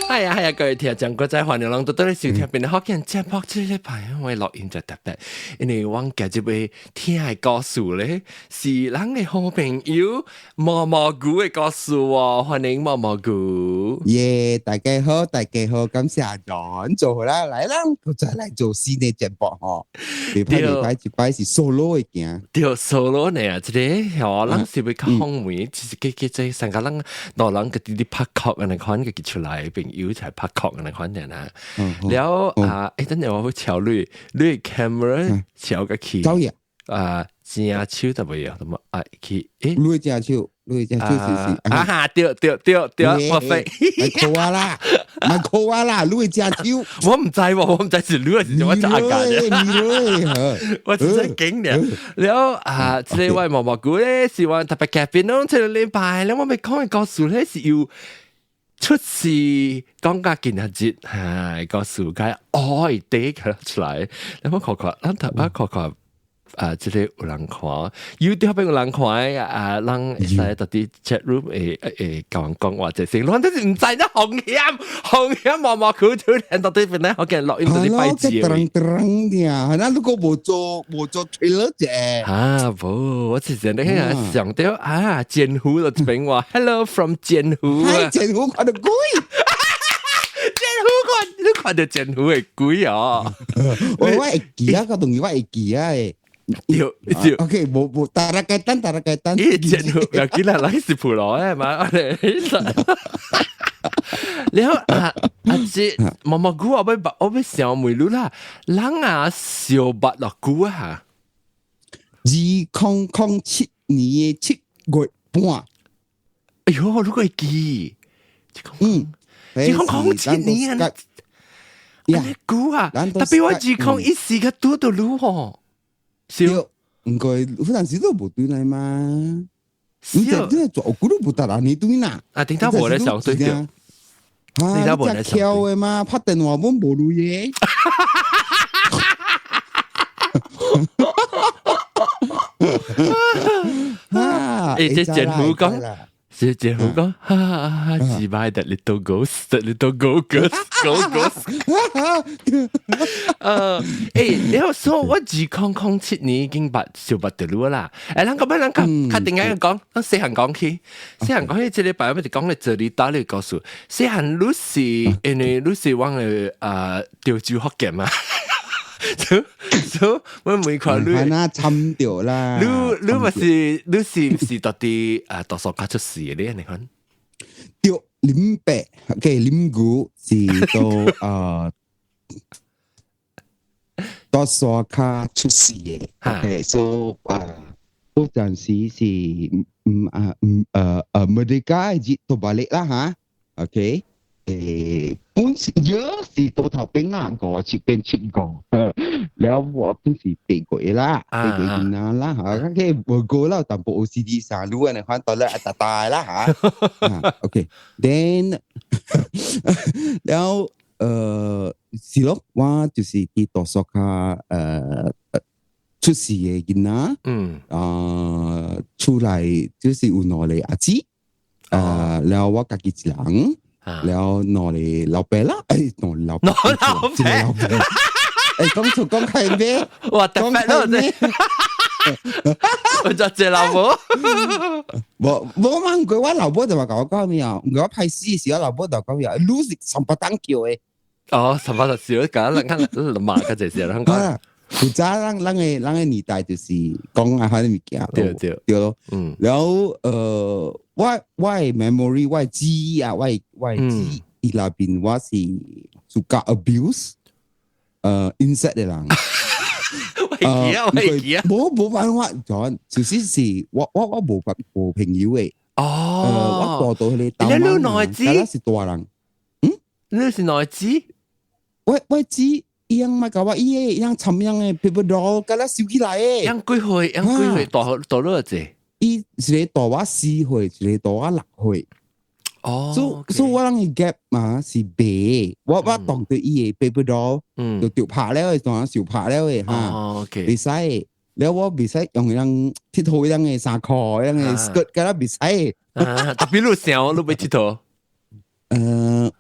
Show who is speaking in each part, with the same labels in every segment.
Speaker 1: 係啊係啊，各位聽眾，各位歡迎攏都對收聽邊個福建節目。這禮拜我錄音就特別，因為我今日欲聽的故事咧，是咱的好朋友毛毛菇的故事哦，歡迎毛毛菇。
Speaker 2: 耶，大家好，大家好，感謝阿 John 做好啦，來啦，我再來做新的節目吼。禮拜禮拜一擺是 solo 的行，
Speaker 1: 對 solo 呢，這個吼，咱是欲較訪問，其實計計這三個人兩人個佇咧拍曲按呢款個出來朋友才拍曲按呢款的啦。了啊，欸，等陣我會調你，你 camera 調個去。
Speaker 2: 走嘢。
Speaker 1: 啊，正手就袂啊，咁啊去，欸，
Speaker 2: 你正手，你正手是是。
Speaker 1: 啊哈，對對對對，我飛。
Speaker 2: 莫靠我啦，莫靠我啦，你正手。
Speaker 1: 我毋知喎，我毋知是你還是我隻阿家嘅。我真係驚咧。了啊，這個位毛毛菇咧是我特別嘉賓攏這個禮拜咧，我欲講的故事咧是有出世講甲今仔日，嚇故事該愛地出來，你我看看，咱頭我看看。啊！這個有人看，YouTube 有人看啊，人會使到佇 chat room 會會共人講話，這些，咱都是毋知影風險，風險毛毛苦突然到底邊咧，我見錄音到底擺字。
Speaker 2: 噔噔嘅，那如果無做 trailer 啫。
Speaker 1: 啊，無，我之前咧想到啊，劍湖就這邊話，Hello from 劍湖啊，
Speaker 2: 劍湖看著鬼。
Speaker 1: 劍湖看，你看著劍湖的鬼哦。
Speaker 2: 我會記啊，個東西我會記啊。
Speaker 1: 對對
Speaker 2: ，OK，無無，tak ada kaitan, tak ada kaitan。
Speaker 1: 咦，劍湖又見啦，咱是普羅的嘛？我哋，然後啊啊，這毛毛菇我欲想問你啦，人啊相捌偌久啊？
Speaker 2: 2007年的7月半。
Speaker 1: 哎喲，你閣會記？2007年啊，按呢久啊，tapi 我2014個拄著你吼。
Speaker 2: 對，毋過有陣時都無對來嘛。你這這做久都無得啦，你對啦。
Speaker 1: 啊，頂頭無咧上對對。
Speaker 2: 啊，你只巧的嘛，拍電話阮無鐳的。
Speaker 1: 啊，欸，這政府講。這政府講，哈哈哈！自敗的 little ghost，the little go ghost，go ghost。欸，你好說，我2007年已經捌相捌著你啦。欸，咱講欲咱較較定下講，咱細漢講起，細漢講起，這禮拜我就講咧這裡打你故事。細漢你是因為你是阮的啊潮州福建嘛？所以我每看你，
Speaker 2: 那參著啦。
Speaker 1: 你你嘛是你是毋是佇佇啊大沙跤出世的？你按呢款？
Speaker 2: 對，林伯，OK，林姑是到啊大沙跤出世的。OK，so 啊，嗰陣時是毋啊毋呃呃 Merdeka 日都 balik 啦哈，OK。欸，本是也是到頭邊啊，五七變七五，了我本是八個啦，八個囡仔啦，嚇，佢無過啦，淡薄 OCD 啥，你按呢款到了一大大啦嚇，OK，then 了是咯，我就是佇大沙跤出世的囡仔，啊，厝內就是有兩個阿姊，了我家己一人。了兩個老爸啦，欸，兩個老爸，
Speaker 1: 老
Speaker 2: 爸，老爸，欸，講錯講開咩？
Speaker 1: 哇，特別咯，我就這老母，
Speaker 2: 無無嘛，毋過我老母就話共我講咩啊？毋過我歹死時，我老母就講咩啊？你是三巴當叫的。
Speaker 1: 哦，三巴就笑，講人看罵個這些人講。
Speaker 2: 古早咱的年代就是講啊，彼物件，
Speaker 1: 對對
Speaker 2: 對咯。然後我的 memory，我的記憶啊，我的記憶內邊，我是 suka abuse insect 的人。
Speaker 1: 我會記啊，我會記啊。
Speaker 2: 無辦法，就是是我無朋友的。
Speaker 1: 哦。
Speaker 2: 我大到彼個
Speaker 1: 你你內子？
Speaker 2: 敢若是大人。
Speaker 1: 嗯？你是內子？
Speaker 2: 我知。伊樣咪教我，伊個樣尋樣的 paper doll，敢若收起來的。
Speaker 1: 樣幾歲？樣幾歲？大大偌濟？
Speaker 2: 伊一個大我4歲，一個大我6歲。
Speaker 1: 哦。
Speaker 2: 所以我人的 gap 嘛是白，我當著伊的 paper doll，就著拍了的，當受拍了的哈。
Speaker 1: 哦，OK。
Speaker 2: 袂使，了我袂使用人𨑨迌人的衫褲，人的 skirt，敢若袂使。
Speaker 1: 啊，tapi 你想你欲𨑨迌？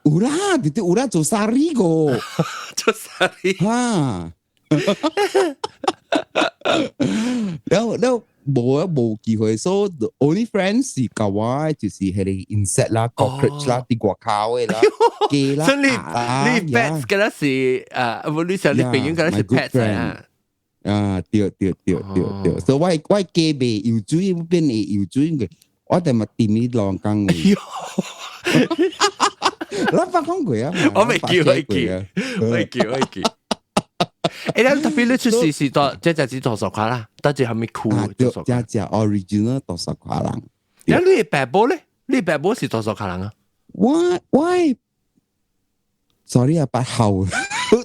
Speaker 2: 有啦，直直有啦，做 sari 個。
Speaker 1: 做 sari。
Speaker 2: 哈。了了無啊無機會，所以 the only friend 是共我就是彼个 insect 啦、cockroach 啦、佇外口的啦、雞啦、
Speaker 1: 所以你 pets 敢若是啊，無你想你朋友敢若是 pets 啊？
Speaker 2: 啊，對對對對對，所以我雞袂游水，變會游水嘅，我哋咪掂你浪工嘅。咱捌講過啊，
Speaker 1: 我未記，我記，我記，我記。你特別你出世是到這隻是大沙跤啦，到這係咪區？
Speaker 2: 對，這隻 original 大沙跤人。
Speaker 1: 你你爸母咧？你爸母是大沙跤人啊？
Speaker 2: 我 sorry 啊，不孝，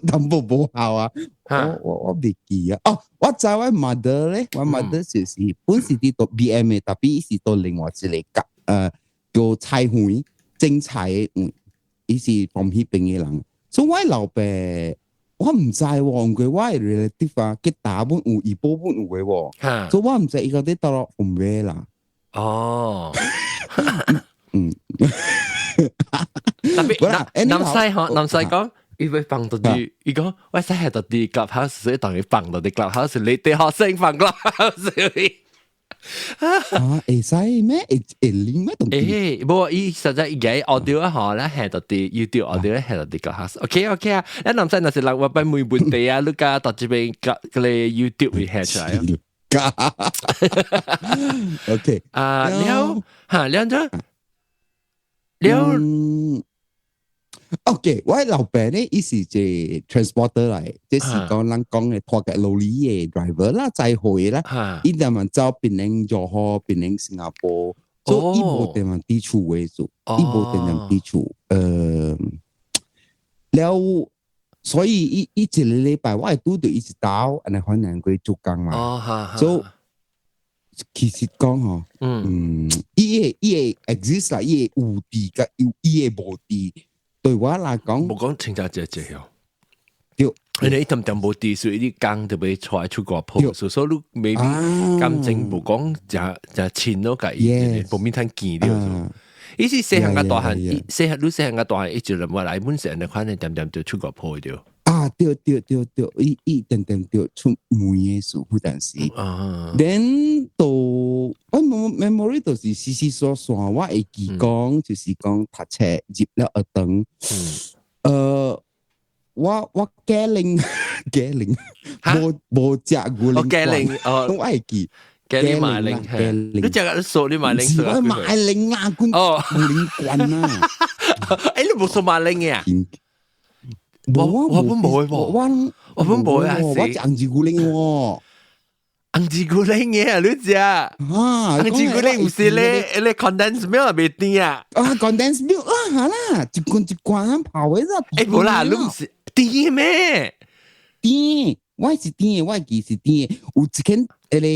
Speaker 2: 淡薄無孝啊。我袂記啊。哦，我知我 mother 咧，我 mother 就是本是佇讀 BM 的，但伊是到另外一个國，叫菜園種菜的，伊是從彼邊的人。所以我老爸。我毋知喎，毋過我的 relative 啊，吉打本有，怡保本有的喎，所以我毋知伊到底佗落 from where 啦。
Speaker 1: 哦，特別南西嗬，南西講，伊會放到啲，伊講我使係到啲 clubhouse，所以當伊放到啲 clubhouse，你啲學生放 clubhouse。
Speaker 2: 啊，會使咩？會會靈咩？
Speaker 1: 誒，無伊實在伊個 audio 啊，嗬，咧係到啲 YouTube audio 咧係到啲 clubhouse。OK OK 啊，咱南西若是人我擺問問題啊，你加到這邊個個 YouTube 會下出來
Speaker 2: 啊。OK
Speaker 1: 啊，了嚇，了咗了。
Speaker 2: OK，我老爸咧，伊是一個 transporter 來，這是講咱講的拖架羅厘的 driver 啦，載貨啦。伊逐晚走檳城、柔佛、檳城、新加坡，所以伊無定定佇厝的做，伊無定定佇厝。了，所以伊伊一个禮拜我會拄著伊一晝，按呢反正過做工嘛。所以其實講吼，伊會 exist 啦，伊會有佇佮有伊會無佇。對我來講，
Speaker 1: 無講清楚這這樣。
Speaker 2: 對，
Speaker 1: 因為伊淡淡無佇，所以你工就欲帶出外鋪，所以你 maybe 感情無講誠誠親咯，共伊，無免通見著。伊是細漢佮大漢，細漢你細漢佮大漢，伊就認為來本身的款的點點就出外鋪著。
Speaker 2: 啊，對對對對，伊伊點點就出門的時候，但是，then 到我 memory 就是細細細細，我會記講，就是講讀冊入了學堂，我雞奶雞奶，無無食牛奶，
Speaker 1: 雞奶哦，
Speaker 2: 我會記。
Speaker 1: 雞奶馬鈴，你食個數你馬鈴，
Speaker 2: 我馬鈴啊，罐
Speaker 1: 哦，
Speaker 2: 牛奶罐啊，
Speaker 1: 你無數馬鈴嘅啊？
Speaker 2: 無
Speaker 1: 我本無喎，
Speaker 2: 我
Speaker 1: 我本無啊，
Speaker 2: 我食紅字牛奶喎，
Speaker 1: 紅字牛奶嘅啊，你食？
Speaker 2: 啊，紅
Speaker 1: 字牛奶毋是咧，咧 condensed milk 袂甜啊？
Speaker 2: 啊，condensed milk 啦，哈啦，一罐一罐咁泡的咋？
Speaker 1: 無啦，你毋是甜咩？
Speaker 2: 甜，我是甜的，我記是甜的，有一間彼个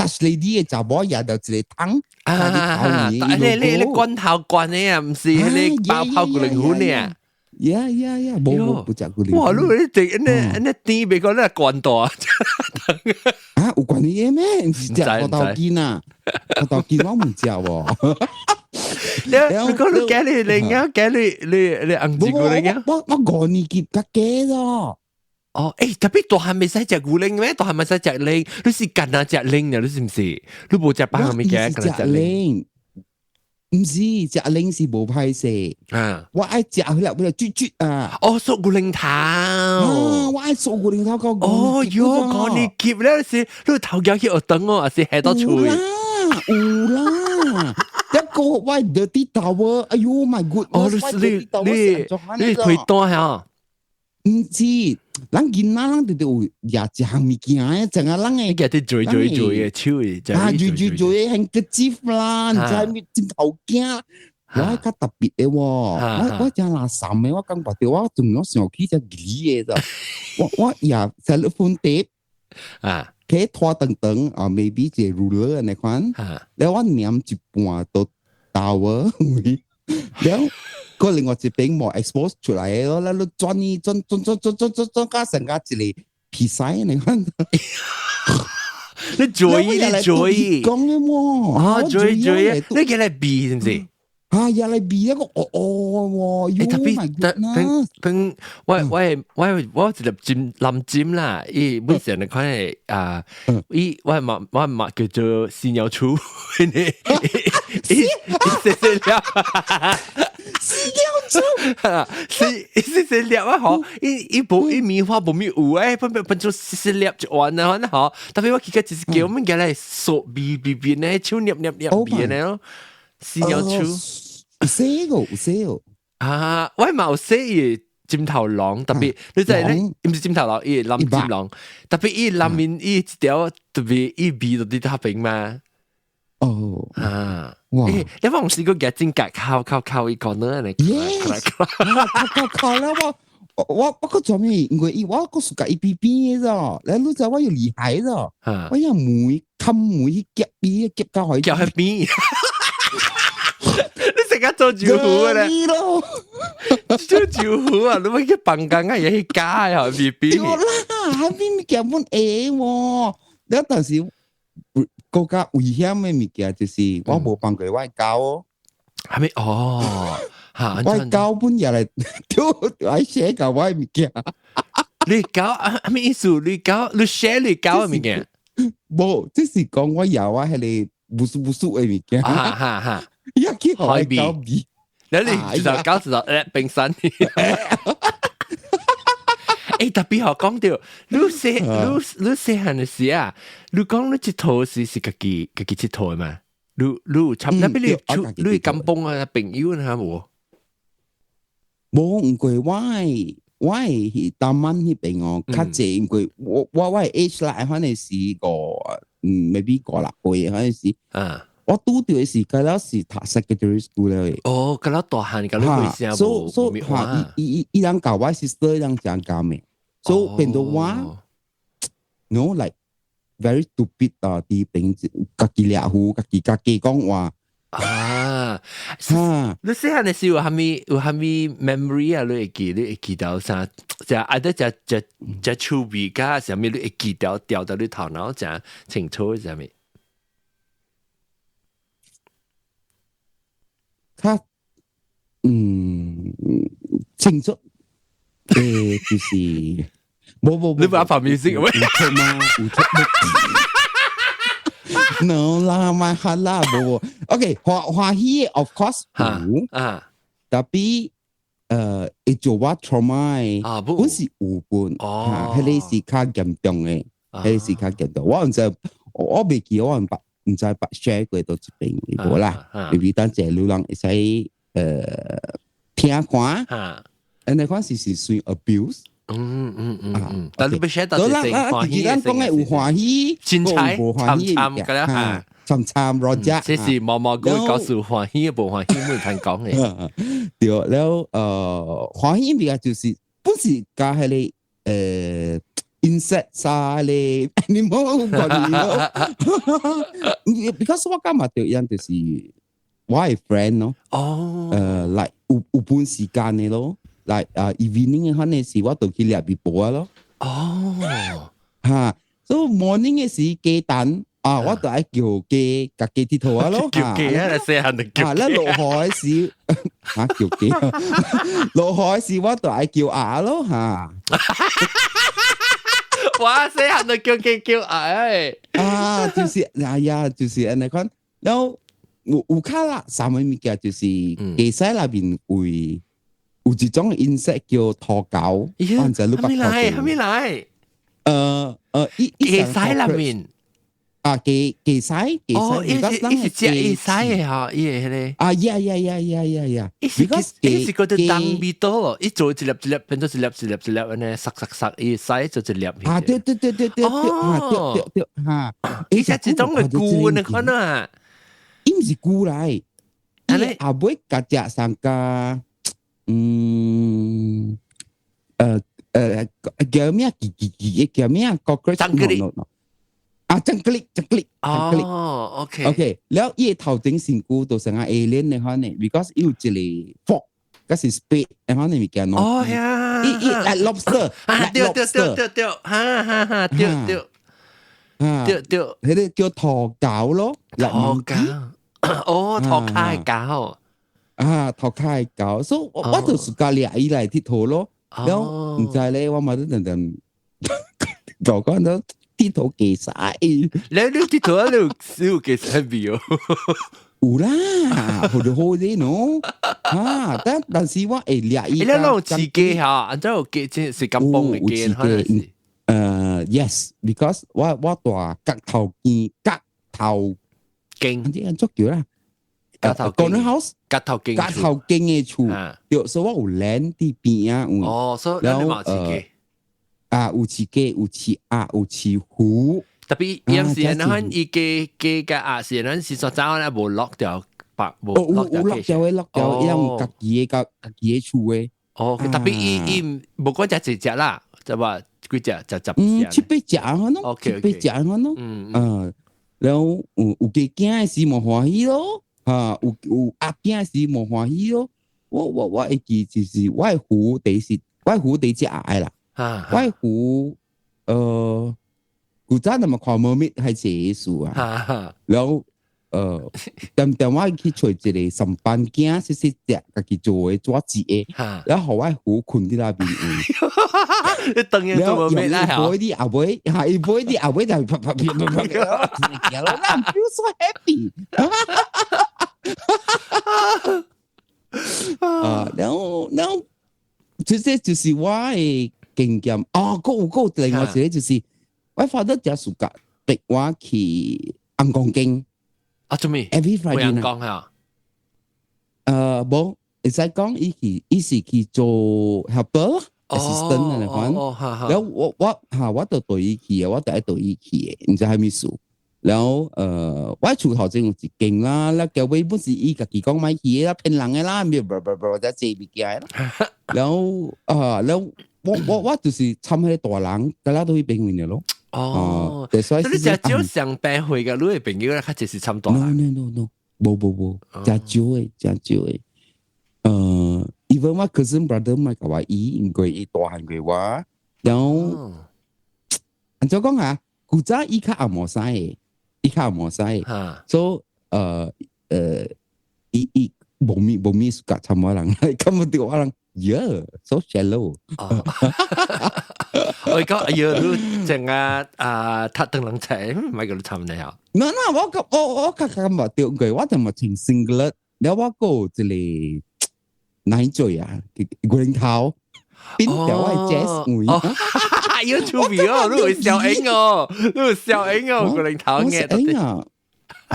Speaker 2: Dutch lady 的查某也著一个湯，
Speaker 1: 啊，你罐頭罐的啊，毋是彼个包泡牛奶粉的啊？
Speaker 2: Yeah yeah yeah！無無不食牛奶。
Speaker 1: 哇！你你食那那甜袂講那罐大。
Speaker 2: 啊，有關係咩？毋是食葡萄乾啊？葡萄乾我毋食喎。
Speaker 1: 你你講你假你你啱假你你你紅字牛奶啊？
Speaker 2: 我我五年級較假咯。
Speaker 1: 哦，特別大漢袂使食牛奶咩？大漢袂使食奶，你是干焦食奶啊？你是毋是？你無食別項物件，干焦食奶。
Speaker 2: 毋是食奶是無歹勢。
Speaker 1: 啊！
Speaker 2: 我愛食彼粒彼粒啜啜啊！
Speaker 1: 哦，縮牛奶頭。
Speaker 2: 啊！我愛縮牛奶頭到
Speaker 1: 哦喲，五年級咧是你頭家去學堂哦，還是喺到厝？
Speaker 2: 有啦，有啦。一個我 dirty towel，哎喲 my god！
Speaker 1: 哦，你你你配單嚇？
Speaker 2: 毋是，咱囡仔咱直直有舉一項物件的，成個人會。
Speaker 1: 舉啲嘴嘴嘴的手的，
Speaker 2: 啊，嘴嘴嘴的 handkerchief 啦，毋知咩枕頭鏡。我較特別的喎，我我誠垃圾的，我感覺著我仲有想起只魚的咋。我我舉 cellophane tape
Speaker 1: 啊，
Speaker 2: 佢拖長長啊，maybe 一個 ruler 按呢款，了我黏一半到 towel，了個另外一邊無 expose 出來的咯，咱你轉伊轉轉轉轉轉轉轉到成個一個皮屎按呢款。
Speaker 1: 你注意你注意，
Speaker 2: 講的喎，
Speaker 1: 啊注意注意，你叫來比是毋是？
Speaker 2: 啊，入嚟味一個哦哦喎，
Speaker 1: 欸，特別等等，我一粒尖藍尖啦，伊本身你看啊，伊我嘛叫做屎尿鼠，伊伊細細粒，
Speaker 2: 屎尿鼠，
Speaker 1: 是細細粒啊！嗬，伊伊無伊棉花無咪有誒，分分分做細細粒一丸啊，嗬。特別我記得就是叫物件來索味味味呢，手捏捏捏味呢咯，屎尿鼠。
Speaker 2: 有洗個，有洗個。
Speaker 1: 啊，我嘛有洗伊針頭狼，特別你知咧，毋是針頭狼，伊藍針狼，特別伊內面伊一條特別伊味就佇那邊嘛。
Speaker 2: 哦，
Speaker 1: 啊，
Speaker 2: 哇！
Speaker 1: 你冇試過夾指甲敲敲敲伊個呢？你
Speaker 2: Yes，敲敲敲了我我做咩？因為伊我個暑假伊邊邊的咋，你你知我又厲害咋？我用門冚門去夾邊夾到去
Speaker 1: 夾喺邊。你成日做招呼嘅咧？做招呼啊！你咪去放工啊，也去加啊，B B。
Speaker 2: 對啦，喺邊物件本會喎？你但是國家危險的物件就是我無放過我的狗哦。
Speaker 1: 係咪？哦，嚇！
Speaker 2: 我的狗本也來丟愛寫搞我的物件。
Speaker 1: 你狗啊？咩意思？你狗你寫你狗的物件？
Speaker 2: 無，這是講我有啊，彼个無數無數的物件。
Speaker 1: 哈哈哈！
Speaker 2: 一去海味，
Speaker 1: 你你就搞就冰山。欸，特別學講到，你細漢的時啊，你講你𨑨迌是家己𨑨迌的嘛？你差那邊你甘榜啊朋友啊無？
Speaker 2: 無，毋過我的台灣彼邊哦，較濟，因為我的 age 啦，反正是個maybe 五六歲，反正是。我拄著的是，該了是讀 secondary school 了的。
Speaker 1: 哦，該了大漢，該了會聲
Speaker 2: 所所以哈，伊人教我 sister，伊人誠教的，所以變做我，no like very stupid 啊！佇邊家己掠胡，家己講話。
Speaker 1: 啊，哈！你細漢的時有啥物有啥物 memory 啊？你會記得啥？就啊，得食食食趣味佮啥物？你會記得掉到你頭腦誠清楚啥物？
Speaker 2: 較清楚，就是無無無，
Speaker 1: 你無放 music
Speaker 2: 有出嗎？有出 No 啦，咪哈啦，無無。OK，歡喜的，of course 有
Speaker 1: 啊，
Speaker 2: tapi 會做我 trauma 的，
Speaker 1: 啊不，
Speaker 2: 本是有本，
Speaker 1: 哦，
Speaker 2: 彼个是較嚴重的，彼个是較嚴重。我毋知，我袂記，我毋知捌 share 過佗一邊無啦，maybe 等者有人會使聽看，按呢款是算 abuse。
Speaker 1: 但你欲 share 到是歡喜，
Speaker 2: 咱講的有歡喜，
Speaker 1: 精彩，
Speaker 2: 無歡喜，
Speaker 1: 參參嚇，
Speaker 2: 參參羅只，
Speaker 1: 這是毛毛哥告訴歡喜無歡喜沒通講的。
Speaker 2: 對，了歡喜物件就是本是佮彼个insect 啥咧，animal 有關係咯。Because 我感覺著樣就是我的 friend 咯。
Speaker 1: 哦。
Speaker 2: 來有半時間的咯。來啊，evening 的可能是我就去掠微波咯。
Speaker 1: 哦。
Speaker 2: 哈，所以 morning 的時雞蛋啊，我就愛叫雞，共雞𨑨迌啊咯。
Speaker 1: 叫雞啊，細漢就叫。
Speaker 2: 啊，咧落雨的時，嚇叫雞。落雨的時我就愛叫鴨咯嚇。
Speaker 1: 哇！細漢就叫雞叫鴨。
Speaker 2: 啊，就是哎呀，就是按呢款，然後有較啦，三個物件就是雞屎內面會有一種 insect 叫塗猴，我毋知你捌
Speaker 1: 來？啥物來？
Speaker 2: 伊
Speaker 1: 雞屎內面。
Speaker 2: 啊，雞屎，雞屎，
Speaker 1: 哦，伊是食伊屎的吼，伊的彼个。
Speaker 2: 啊，呀呀呀呀呀呀！
Speaker 1: 伊是覺得當味道咯，伊做一粒一粒變做一粒一粒一粒按呢，塞塞塞，伊屎做一粒。
Speaker 2: 啊，對對對對對對，啊，對對對，哈！
Speaker 1: 伊是一種的菇你看啊，
Speaker 2: 伊毋是菇來，伊後尾共食上加，叫咩？記記記，叫咩？cockroach？
Speaker 1: 張格力。
Speaker 2: 啊，張格力，張格力，
Speaker 1: 哦，OK，
Speaker 2: OK，了伊頭前身軀都成個 alien 的款呢，because 伊有一個 fork，抑是 spade 的款的物件咯。
Speaker 1: 哦呀，
Speaker 2: 伊伊 like lobster，
Speaker 1: 啊，對對對對對，哈哈哈，對對，對對，
Speaker 2: 彼個叫塗猴咯，
Speaker 1: 塗猴，哦，塗跤的猴，
Speaker 2: 啊，頭殼會厚，所以我就是佮掠伊來𨑨迌咯。然後毋知咧，我嘛都定定就講到𨑨迌加晒。
Speaker 1: 你𨑨迌啊，你有加晒味哦？
Speaker 2: 有啦，好就好啲喏。啊，但是我會掠伊。
Speaker 1: 你攏有飼雞嚇？按怎有雞這是甘榜的雞，可能是。
Speaker 2: Yes，because 我住角頭間角頭
Speaker 1: 間，
Speaker 2: 這按怎叫啦？
Speaker 1: 角頭
Speaker 2: corner house，
Speaker 1: 角頭間
Speaker 2: 角頭間的厝，對，所以我有 land 佇邊仔有。
Speaker 1: 哦，所以你嘛飼雞。
Speaker 2: 啊，有飼雞，有飼鴨，有飼虎。
Speaker 1: 特別有時咱伊雞雞佮鴨是咱是說早咧無落掉，白無
Speaker 2: 落掉。有落掉的，落掉，伊有家己的家己的厝的。
Speaker 1: 哦，特別伊無講食一隻啦，就話幾隻食十
Speaker 2: 嗯，七八隻可能，七八隻可能。嗯，然後有雞囝的時無歡喜咯，哈，有鴨囝的時無歡喜咯。我會記就是我的虎第是我的虎第一隻鴨的啦。我的虎古早那麼看貓咪係這事啊，然後點點我去揣一個三班囝，細細隻，家己做的做一個，然後我虎睏佇那邊。
Speaker 1: 你當然做咩啦？
Speaker 2: 伊飛佇後尾，哈，伊飛佇後尾就啪啪啪啪啪，I feel so happy。啊，然後，這就是我的經驗。哦，閣有另外一個就是。我發得只暑假逼我去尪公間。
Speaker 1: 啊，做咩
Speaker 2: ？Every Friday
Speaker 1: 尪公嚇？
Speaker 2: 無，會使講伊去，伊是去做 helper assistant 嚟講。然後我嚇，我就對伊去嘅，我就愛對伊去嘅，毋知蝦米事。然後我厝頭前有一間啦，了後尾本是伊家己講莫去的啦，騙人的啦，咩不不不，或者借物件啦。然後啊，然後我就是參彼個大人，佮咱都去邊位咯。
Speaker 1: 哦，所以你誠少上病會嘅，你的朋友咧，較濟是參大人。
Speaker 2: No no no no，無無無，誠少的，誠少的。Even 我 cousin brother 嘛，共我伊，因為伊大漢過我，然後按怎講啊？古早伊較紅毛屎的，伊較紅毛屎的，所以伊無咪 suka 參我人，根本對我人，yeah，so shallow。
Speaker 1: 我講哎呀，你淨啊啊，踢燈籠車，唔係叫你參你啊？
Speaker 2: 那那我較感覺著過，我就嘛穿 singlet，了我閣有一個奶嘴啊，牛頭，變掉我的 chest 位。
Speaker 1: 有趣味哦，你會笑應哦，你會笑應哦，牛頭嘅。
Speaker 2: 啊！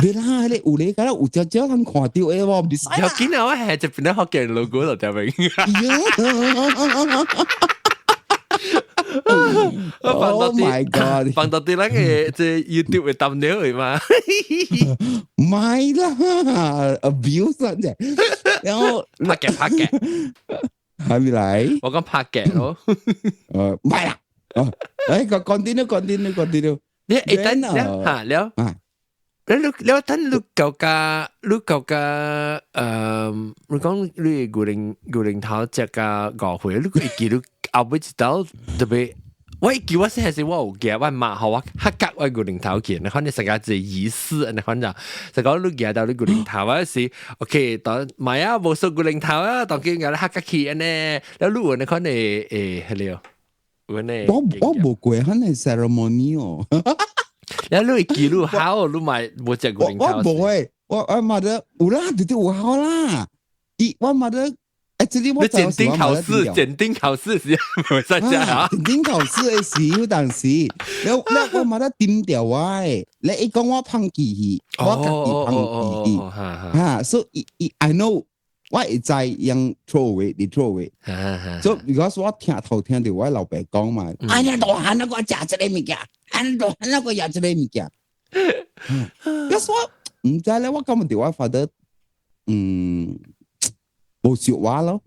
Speaker 2: 你啦，你有你敢若有少少通看著的，我毋是。
Speaker 1: 要緊啊！我係這邊咧學見老古就條明。
Speaker 2: Oh my god！
Speaker 1: 放到啲咱個這 YouTube 的 thumbnail 去嘛？
Speaker 2: 唔係啦，abuse 啊！然後
Speaker 1: 拍嘅拍嘅，
Speaker 2: 係咪嚟？
Speaker 1: 我講拍嘅咯。
Speaker 2: 唔係啦。哦，誒，continue continue continue。
Speaker 1: 你會等嚇了。你等你舊家，你舊家，你講你牛奶頭食甲5歲，你會記你後尾一道特別，我會記我細漢時我有記，我媽予我較夾我牛奶頭去，你看你成個一個儀式，你看就就講你夾到你牛奶頭啊是，OK，當買啊無說牛奶頭啊，當見共你較夾去按呢，了你有你看會會彼個，有按呢？
Speaker 2: 我無過彼个 ceremony 哦。
Speaker 1: 了你會記錄好，你嘛無食牛奶頭？
Speaker 2: 我無誒，我媽的有啦，絕對有好啦。伊我媽的，這裡我
Speaker 1: 檢定考試，檢定考試時袂使食啊。
Speaker 2: 檢定考試的時有當時，了了我媽的丟掉我的，你伊講我放棄去，我家己放棄去，哈，所以伊 I know 我會知用 throw away，你 throw away。所以 because 我聽頭聽著我老爸講嘛，哎呀，大漢那個食這个物件，按大漢那個食這个物件。because 我毋知咧，我感覺著我 father，無錫我咯。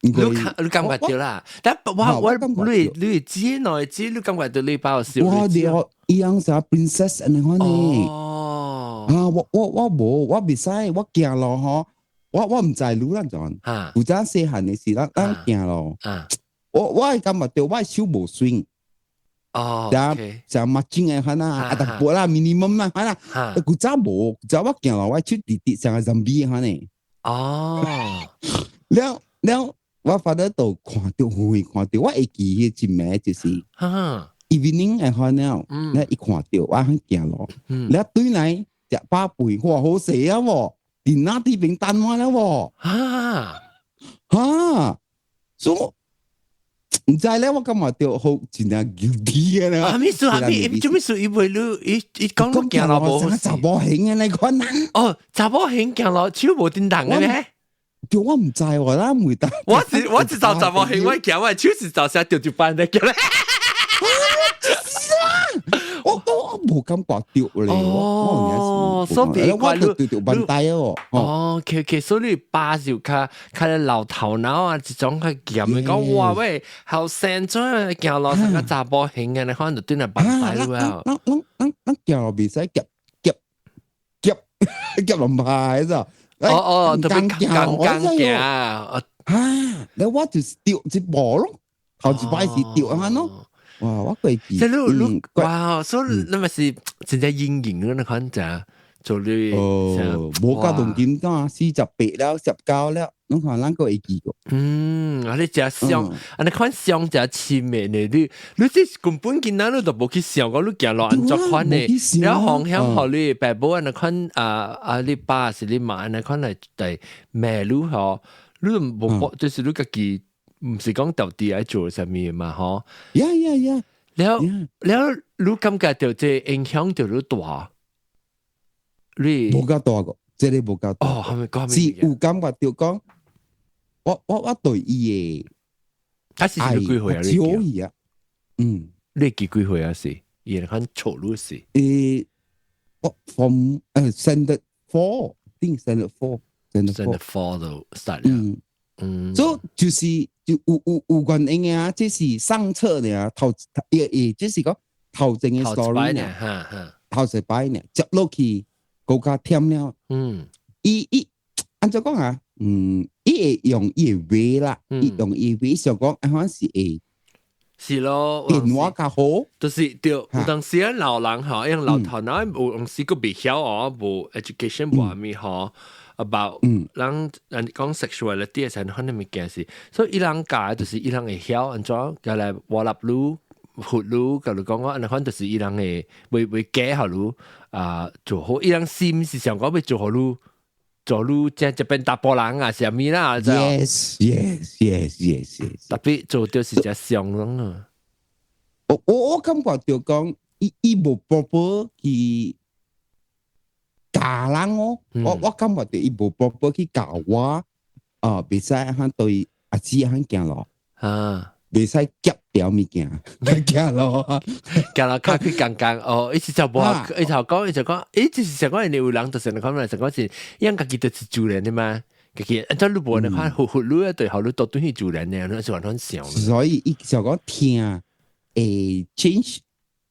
Speaker 1: 你感覺著啦？但我你知內知，你感覺著你爸有錫
Speaker 2: 我哋伊樣像 princess 按呢款呢。
Speaker 1: 哦。
Speaker 2: 啊，我無，我袂使，我行路吼，我毋知路啦陣。有陣細漢的時，咱行路。我會感覺著我手無順。
Speaker 1: 哦。
Speaker 2: 像像目鏡的款啊，啊，淡薄啦，minimum 啦，款啊。古早無，古早我行路，我手直直像個 zombie 款呢。
Speaker 1: 哦，
Speaker 2: 了了，我 father 就看著會看著，我會記彼一暝就是 evening 會看了，了伊看著我響行路，了對來食飽飯，哇，好勢啊喎，電腦佇邊等我了喎，哈，所以毋知咧，我感覺著好真正 guilty 嘅啦。
Speaker 1: 啥物事？啥物？做咩事？伊袂你伊伊講你行路無好
Speaker 2: 查某型嘅那款人。
Speaker 1: 哦，查某型行路手無叮當嘅咩？
Speaker 2: 對，我毋知喎，咱袂當。
Speaker 1: 我是走查某型，我行我手是走啥掉一班的叫咧。
Speaker 2: 我無感覺著咧。
Speaker 1: 哦，所以
Speaker 2: 我就對著問題哦。
Speaker 1: 哦，OK，所以你爸就較較老頭腦啊，這種較嚴的講哇喂，後生怎行路成個查某型嘅，你可能就對來問題了。
Speaker 2: 咱咱咱咱行路袂使夾夾夾夾龍牌咋？
Speaker 1: 哦哦，特別剛剛行。
Speaker 2: 啊，你我就是著一步咯，頭一擺是著按咯。哇！我過記，
Speaker 1: 即係你你哇，所以你咪是真正陰影咯，你看就做你
Speaker 2: 哦，無夠動金講48了，19了，攏看咱閣會記過。
Speaker 1: 嗯，啊你真想，啊你看想真深的呢，你你這根本囡仔你都無去想講你行路按怎款呢？了風險予你爸母按呢款啊啊，你爸是你媽按呢款來來罵你吼，你無就是你家己。毋是講到底愛做啥物嘛，吼。 了了，你感覺著這影響著你大？你
Speaker 2: 無夠大個，這个無夠大。
Speaker 1: 哦，係咪講
Speaker 2: 是有感覺著講，我對伊的
Speaker 1: 他是幾歲啊？
Speaker 2: 少伊啊，嗯，
Speaker 1: 你幾歲啊？是伊看錯你是？
Speaker 2: 我 from standard four，think standard four，standard
Speaker 1: four 就 start 了。
Speaker 2: 嗯嗯，所以就是就有原因的啊，這是上冊的啊，頭伊伊這是講頭前的 story 呢，頭一擺呢，接落去閣較忝了。伊伊按怎講啊？嗯，伊會用伊的話啦，伊用伊話想講，按款是會
Speaker 1: 是咯，
Speaker 2: 電話較好，
Speaker 1: 就是對，有當時啊老人吼，用老頭腦有當時閣袂曉哦，無 education 無啥物吼。about 人人講 sexuality 的時陣，可能物件是，所以伊人教就是伊人會曉按怎，佮來挖立你、佛你，佮你講講，按呢款就是伊人會會會教予你啊做好，伊人心是想講欲做予你，做你這這邊查埔人啊，啥物啦
Speaker 2: Yes。
Speaker 1: 特別做著是只傷攏啊。
Speaker 2: 我感覺著講，伊伊無 proper 去教人哦，我感覺著伊無 proper 去教我，啊，袂使按對阿姊按行路，袂使夾掉物件，行路，
Speaker 1: 行路較去剛剛哦，伊是就無，伊頭講伊就講，伊就是想講，有人就是講來想講是，伊家己就是自然的嘛，家己按怎你無你看，活活你對後你都對去自然的，你是完全想。
Speaker 2: 所以伊就講聽會 change。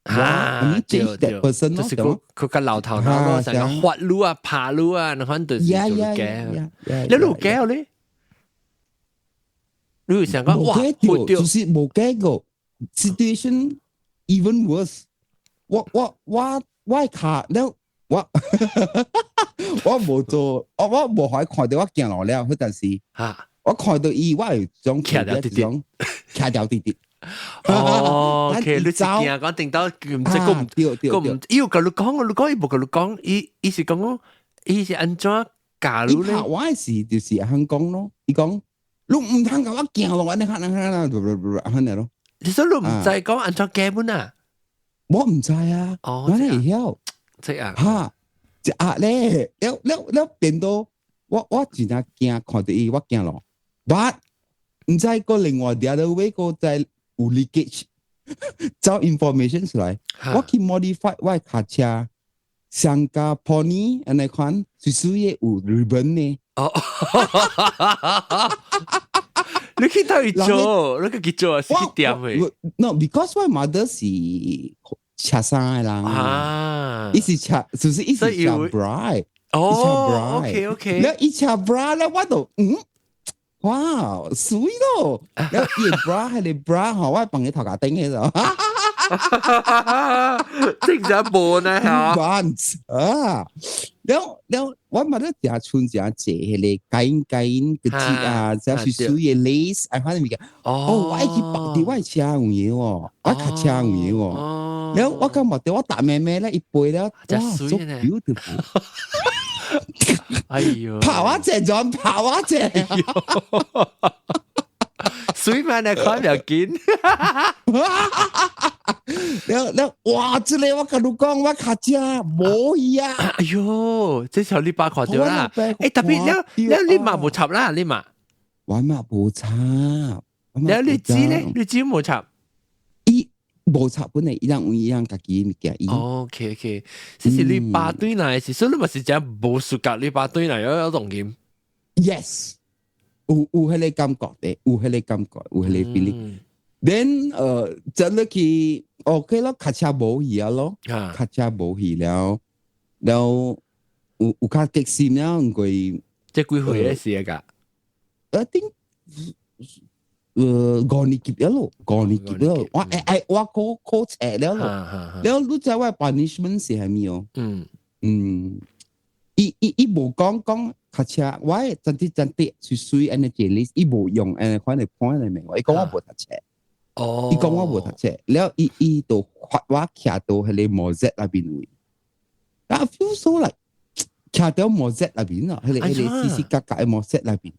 Speaker 1: 啊，對對，就是佢佢較老頭腦咯，成個發擼啊、拍擼啊，你看就是做驚。你有驚咧？你有想講哇，
Speaker 2: 就是無驚過 situation even worse。我卡了，我我無做，我無可以看著我行路了，彼陣時，我看著伊，我會種
Speaker 1: 徛掉啲啲，
Speaker 2: 徛掉啲啲。
Speaker 1: 哦，OK，你是驚講定到唔知個唔個唔，伊有共你講，你講伊無共你講，伊伊是講講，伊是按怎教你咧？
Speaker 2: 我是就是肯講咯，伊講你毋通共我行路，按呢按呢按呢，按呢咯。
Speaker 1: 你說你毋知講按怎教本啊？
Speaker 2: 我毋知啊，我會曉，
Speaker 1: 知啊，
Speaker 2: 哈，一壓咧，了了了變到我真正驚看著伊，我行路，but 毋知個另外 the other way 個在有 leakage，找 information 出來，我去 modify 我的跤車，上加 pony 按呢款，水水的有 ribbon 呢。
Speaker 1: 哦，你去佗位做，你去做是去店的？
Speaker 2: No，because 我 mother 是車衫的人，伊是車，就是伊是車 bra，
Speaker 1: 哦，OK OK，
Speaker 2: 了伊車 bra 了，我就嗯。哇，水咯！了伊 bra 係你 bra 吼，我放佇頭殼頂彼度。
Speaker 1: 正常無呢嚇。
Speaker 2: Advance 啊！了了，我嘛咧食剩誠濟彼個 kain kain 個字啊，這是水的 lace，哎，反正物件。哦，我愛去縛佇我的車有影喎，我跤車有影喎。了，我感覺到我搭妹妹咧，伊背了，哇，so beautiful！
Speaker 1: 哎呦，
Speaker 2: 拍我隻轉，拍我隻。
Speaker 1: 水嘛，你看唔見。
Speaker 2: 了了，哇！這個我共你講，我跤車無去啊！
Speaker 1: 哎呦，這時候你爸看著啦。欸，特別了了，你嘛無插啦，你嘛？
Speaker 2: 我嘛無插。
Speaker 1: 了你知咧？你知無插？
Speaker 2: 伊無插本來，伊人有伊人家己物件。
Speaker 1: OK，這是你爸對來是，所以你嘛是真無 suka 你爸對來有動金。
Speaker 2: Yes，有彼個感覺的，有彼個感覺，有彼個 feeling。Then 真落去 OK 咯，跤車無去啊咯，跤車無去了，了有較激心了，毋過
Speaker 1: 這幾歲的時啊？
Speaker 2: I think 五年級了咯，五年級了，我會愛我考考冊了咯，了你知我 punishment 是啥物哦？嗯，伊無講講跤車，我真啲真啲水水按呢一個 list，伊無用按呢款的 point 來問我，伊講我無讀冊。伊講我無讀冊，了伊就罰我徛到彼個 mosaic 內邊位。I feel so like 徛到 mosaic 內邊啊，彼個四四角角的 mosaic 內邊。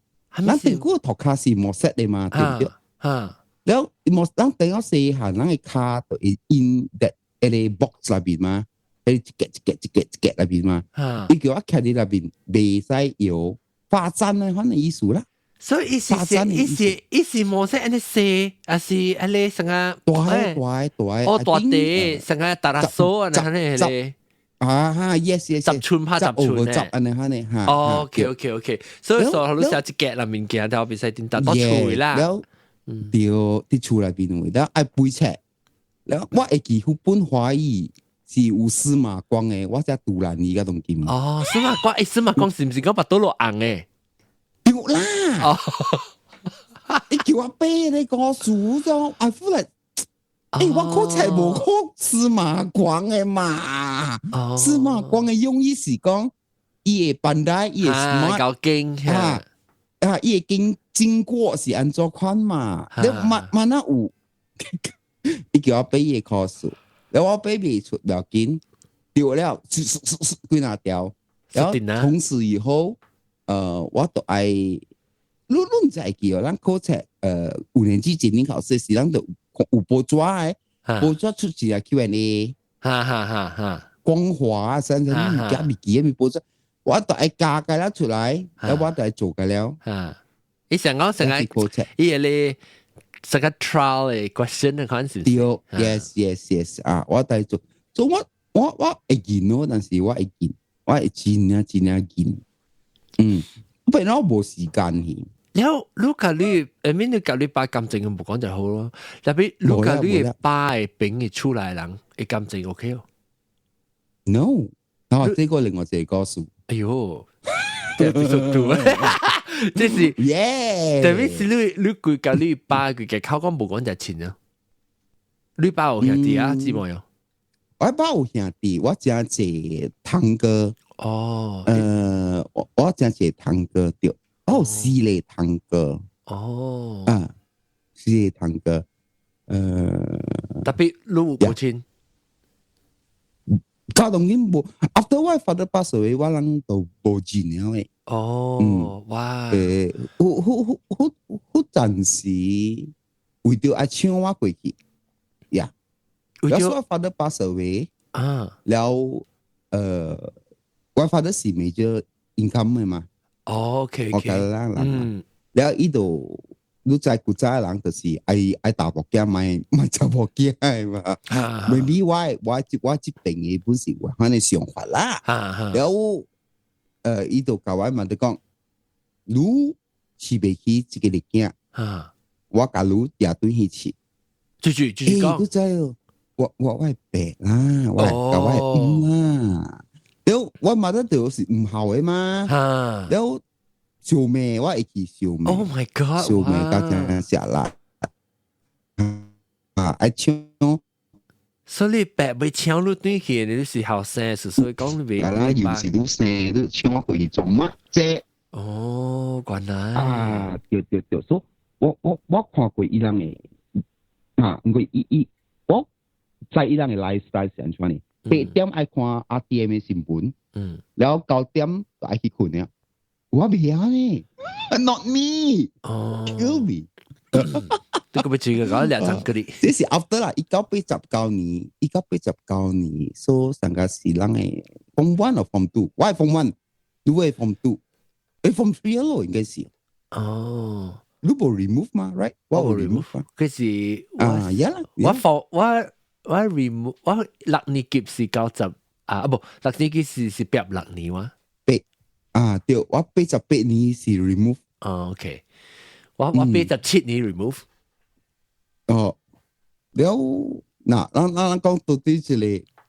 Speaker 2: 咱頂久塗跤是 mosaic 的嘛，對毋對？了無咱等我細漢，咱的跤就會 in that 彼個 box 內邊嘛，彼一格一格一格一格內邊嘛。伊叫我徛佇內邊，袂使搖發展的款的意思啦。
Speaker 1: 所以伊是伊是 mosaic 按呢細，還是按呢成個
Speaker 2: 大大大？
Speaker 1: 哦，大地成個 terrazzo 按呢咧。
Speaker 2: 啊哈，yes，
Speaker 1: 10寸拍10寸
Speaker 2: 咧，按呢按呢哈。
Speaker 1: 哦，OK，所以說你寫一格啦物件，就袂使點搭到厝啦。
Speaker 2: 了，對，佇厝內邊位，了愛背冊。了，我會記彼本華語是有司馬光的，我才獨蘭伊個東西。
Speaker 1: 哦，司馬光，欸，司馬光是毋是講腹肚落紅的？
Speaker 2: 對啦。哦，你叫我背你個書咗，I feel like，欸，我考冊無考司馬光的嘛？司馬光的用意是講，伊會 pandai，伊會 smart，
Speaker 1: 夠勁
Speaker 2: 啊啊！伊會經過是按怎款嘛？你嘛嘛那有，伊叫我背伊的考試，然後我背袂出，無要緊，丟了，幾若條，然後從此以後，我都愛，你毋知會記哦，咱考冊，5年級檢定考試時，咱就有報紙的，報紙出一個 Q&A，
Speaker 1: 哈哈哈哈，
Speaker 2: 光華啊，啥啥物件物記物報紙，我都愛加個了出來，然後我都愛做個了。
Speaker 1: 哈，伊想講成個，伊個咧，成個 trial 的 question 的款式。
Speaker 2: 對，yes，啊，我都愛做，所以我會記咯，但是我會記，我會真正真正記，不然我無時間去。
Speaker 1: 了，如果你，I mean 你共你爸感情無講就好咯。特別如果你爸會朋友厝內人，會感情 OK 哦
Speaker 2: ？No，啊，這個另外一個故事。
Speaker 1: 哎呦，這必須讀，這是
Speaker 2: 耶。
Speaker 1: 特別是你規共你爸規個口講無講就親啊。你爸有兄弟啊，姊妹哦？
Speaker 2: 我爸有兄弟，我誠濟堂哥。
Speaker 1: 哦。
Speaker 2: 我誠濟堂哥對。哦，四個堂哥。
Speaker 1: 哦。
Speaker 2: 啊，四個堂哥。
Speaker 1: 特別你有無親？
Speaker 2: 家當然無。After 我 father pass away，我人都無見了的。
Speaker 1: 哦，哇！
Speaker 2: 有有有有有暫時為著愛請我過去，呀。
Speaker 1: 為
Speaker 2: 著我 father pass away，
Speaker 1: 啊，
Speaker 2: 了，我 father 是 major income 的嘛。
Speaker 1: 哦，OK。
Speaker 2: 我甲咱人，了伊就你知古早人就是愛查某囝，莫查某囝的嘛。Maybe 我這邊的本是有款的想法啦。了，伊就共我嘛就講，你飼袂起這個囝，我共你掠轉去飼。
Speaker 1: 繼續講。
Speaker 2: 你知哦，我會白啦，我會共我會毋啦。了，我嘛得就是毋孝的嘛。了，相罵我會記相罵。
Speaker 1: Oh my God！
Speaker 2: 相罵甲誠食力。啊，愛唱。
Speaker 1: 所以爸袂請你轉去，你是後生，所以講你袂。
Speaker 2: 係啦，有時都生都請我去做乜啫？
Speaker 1: 哦，原來。
Speaker 2: 啊，對對對，所以我看過伊人的，啊，毋過伊伊我知伊人的 lifestyle 是按怎呢？8點愛看 RTM 的新聞，然後9點就愛去睏了。我袂曉呢，not me，kill me。
Speaker 1: 這個欲注意講兩層嗰啲。
Speaker 2: 這是 after 啦，1989年，1989年，所以上個是人的 form one 或 form two，我係 form one，你係 form two，form three 咯，應該是。
Speaker 1: 哦。
Speaker 2: 你無 remove 嘛，right？我無 remove 嘛。
Speaker 1: 佢是
Speaker 2: 啊，呀啦，
Speaker 1: 我 form 我 remove 我六年級是90啊，無六年級是畢業六年哇。
Speaker 2: 八啊，對，我88年是 remove。
Speaker 1: 哦，OK，我87年 remove。
Speaker 2: 哦，了，嗱，咱講到底這個，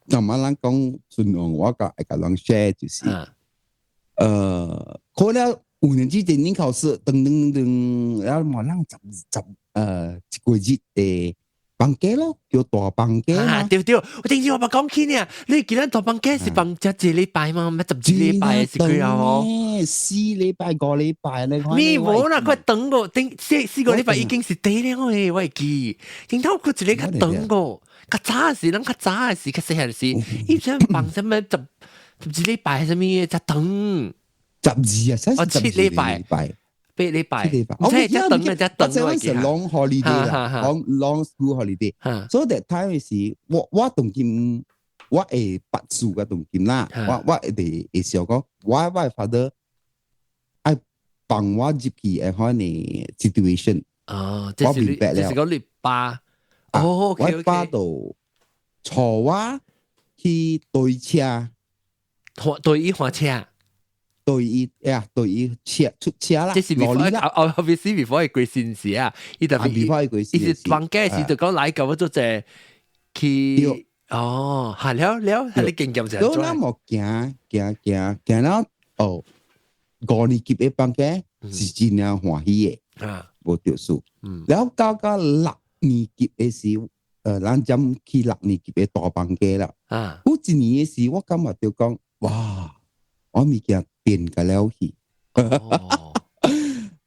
Speaker 2: 尋晚咱講順用，我共會共人 share 就是，考了五年級電影考試，噔噔噔，然後嘛，咱十十一個月的放假咯，叫大放假
Speaker 1: 啊，對對，我頂次我捌講起呢，你記得大放假是放才一禮拜嗎？咩12禮拜是幾啊？哦，4
Speaker 2: 禮拜5禮拜你看。
Speaker 1: 咪無啦，佢等過頂四個禮拜已經是底了誒，我會記。頂頭佢一個較長個，較早時，咱較早時，較細漢時，伊想放啥物12禮拜啥物才長。
Speaker 2: 12啊，
Speaker 1: 哦，7禮拜，8禮拜，
Speaker 2: 七禮拜，
Speaker 1: 唔知才長啊，才長。
Speaker 2: 這是 long holiday 啦，long long school holiday。所以 that time 是我當今我會捌數個當今啦，我會想講，我 father 愛幫我入去會款的 situation。
Speaker 1: 哦，這是這是講你爸。哦，
Speaker 2: 我爸就坐我去對車，
Speaker 1: 對伊換車。
Speaker 2: 對伊呀，對伊車出車啦。
Speaker 1: 這是 before 哦，obviously before 伊過身時啊，伊特別
Speaker 2: before 伊過身，
Speaker 1: 伊是放假時就講來舊我做者去哦，係了了，係你經驗就係。
Speaker 2: 都那麼行行行行到哦，五年級的放假是真正歡喜的，啊，無著數。然後到六年級的時，咱才去六年級的大放假啦。啊，有一年的時，我感覺就講，哇，我物件變個了去。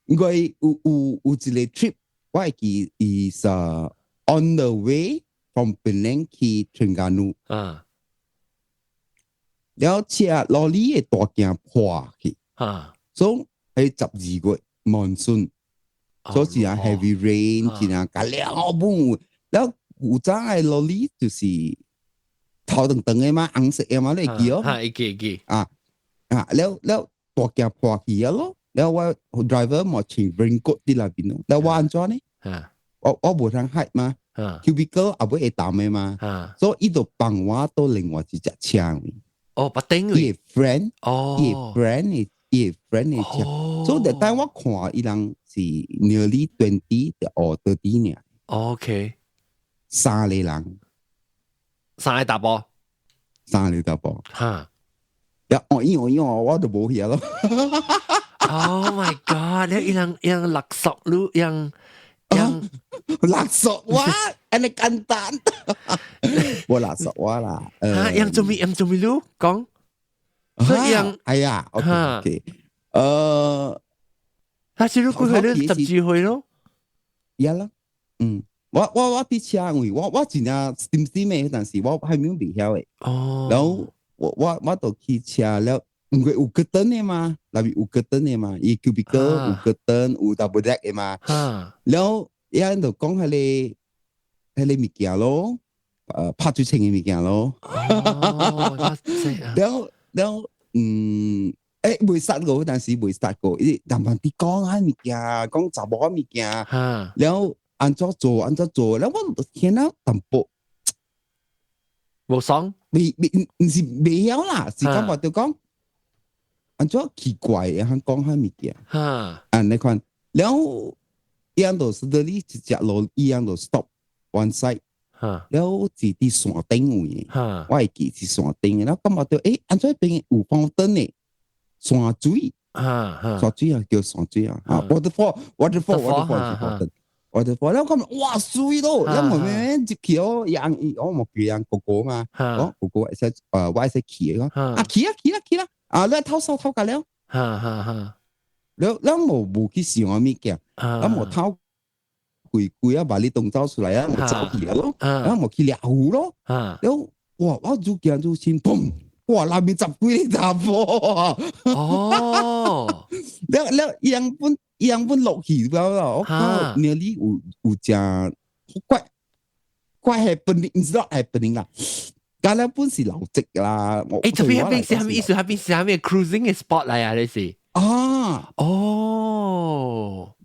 Speaker 2: 因為有一個 trip，我會記 is on the way from Penang 去 Terengganu。啊，了車羅里的大鏡破去。啊，所以喺12月 monsoon，所以啊 heavy rain，真係甲了本。了有早的羅里就是頭長長的嘛，紅色的嘛，你會記哦？
Speaker 1: 會記記。
Speaker 2: 啊啊，了了大鏡破去啊咯，了我 driver 嘛穿 raincoat 佇內邊咯，了我按怎呢？我無通 hide 嘛，cubicle 也會會澹的嘛，所以伊就放我到另外一隻車位。
Speaker 1: 哦，別頂
Speaker 2: 位。伊 friend，伊 friend 的伊 friend 的車，所以 that time 我看伊人是 nearly 20 or 30 爾。 三個人，
Speaker 1: 三個查埔，
Speaker 2: 三個查埔。哈。呀，哦，伊哦伊哦，我就無去咯。
Speaker 1: Oh my god！你伊人伊人勒索你，人人
Speaker 2: 勒索我，按呢簡單。無勒索我啦。
Speaker 1: 哈，人做咩？人做咩？你講。所以人，
Speaker 2: 哎呀，OK OK，
Speaker 1: 他是如果佢你12歲咯。
Speaker 2: 呀啦，嗯，我佇車位，我真正點點的，但是我還沒袂曉的。哦。然後我就去車了，因為有 curtain 的嘛，內面有 curtain 的嘛，伊 cubicle 有 curtain 有 double deck 的嘛。然後伊人就講彼個物件咯，拍水清的物件咯。
Speaker 1: 哦，
Speaker 2: 然後未殺過，但是未殺過，伊慢慢啲講啊物件，講查某物件，然後按怎做按怎做，然後我聽到淡薄
Speaker 1: 無爽，
Speaker 2: 未未毋是袂曉啦，是感覺就講按怎奇怪的，通講彼物件，啊你看，然後伊樣就是得你一隻路，伊樣就 stop one side，然後是佇山頂位，我會記是山頂的，然後感覺到按怎邊有 fountain 的山水，山水啊叫山水啊，啊 waterfall waterfall waterfall 是 fountain， waterfall，了咁哇水咯，因為咩入去哦，人我冇叫人哥哥嘛，我哥哥會使我會使騎嘅，啊騎啊騎啦騎啦，啊你偷手偷架了，
Speaker 1: 哈哈哈，
Speaker 2: 了了無去想物件，咁我偷規規啊把你東走出來啊，我走去了咯，啊我去掠魚咯，了哇我愈行愈深，砰！哇！內面十幾個查埔啊！
Speaker 1: 哦，
Speaker 2: 了了，伊人本伊人本落去了啦，我看 nearly 有誠怪怪 happening，毋是說 happening 啦，甲了本是老職啦。
Speaker 1: 欸，這邊彼邊是啥物意思？彼邊是啥物 cruising 的 spot 來啊？你是？
Speaker 2: 啊，
Speaker 1: 哦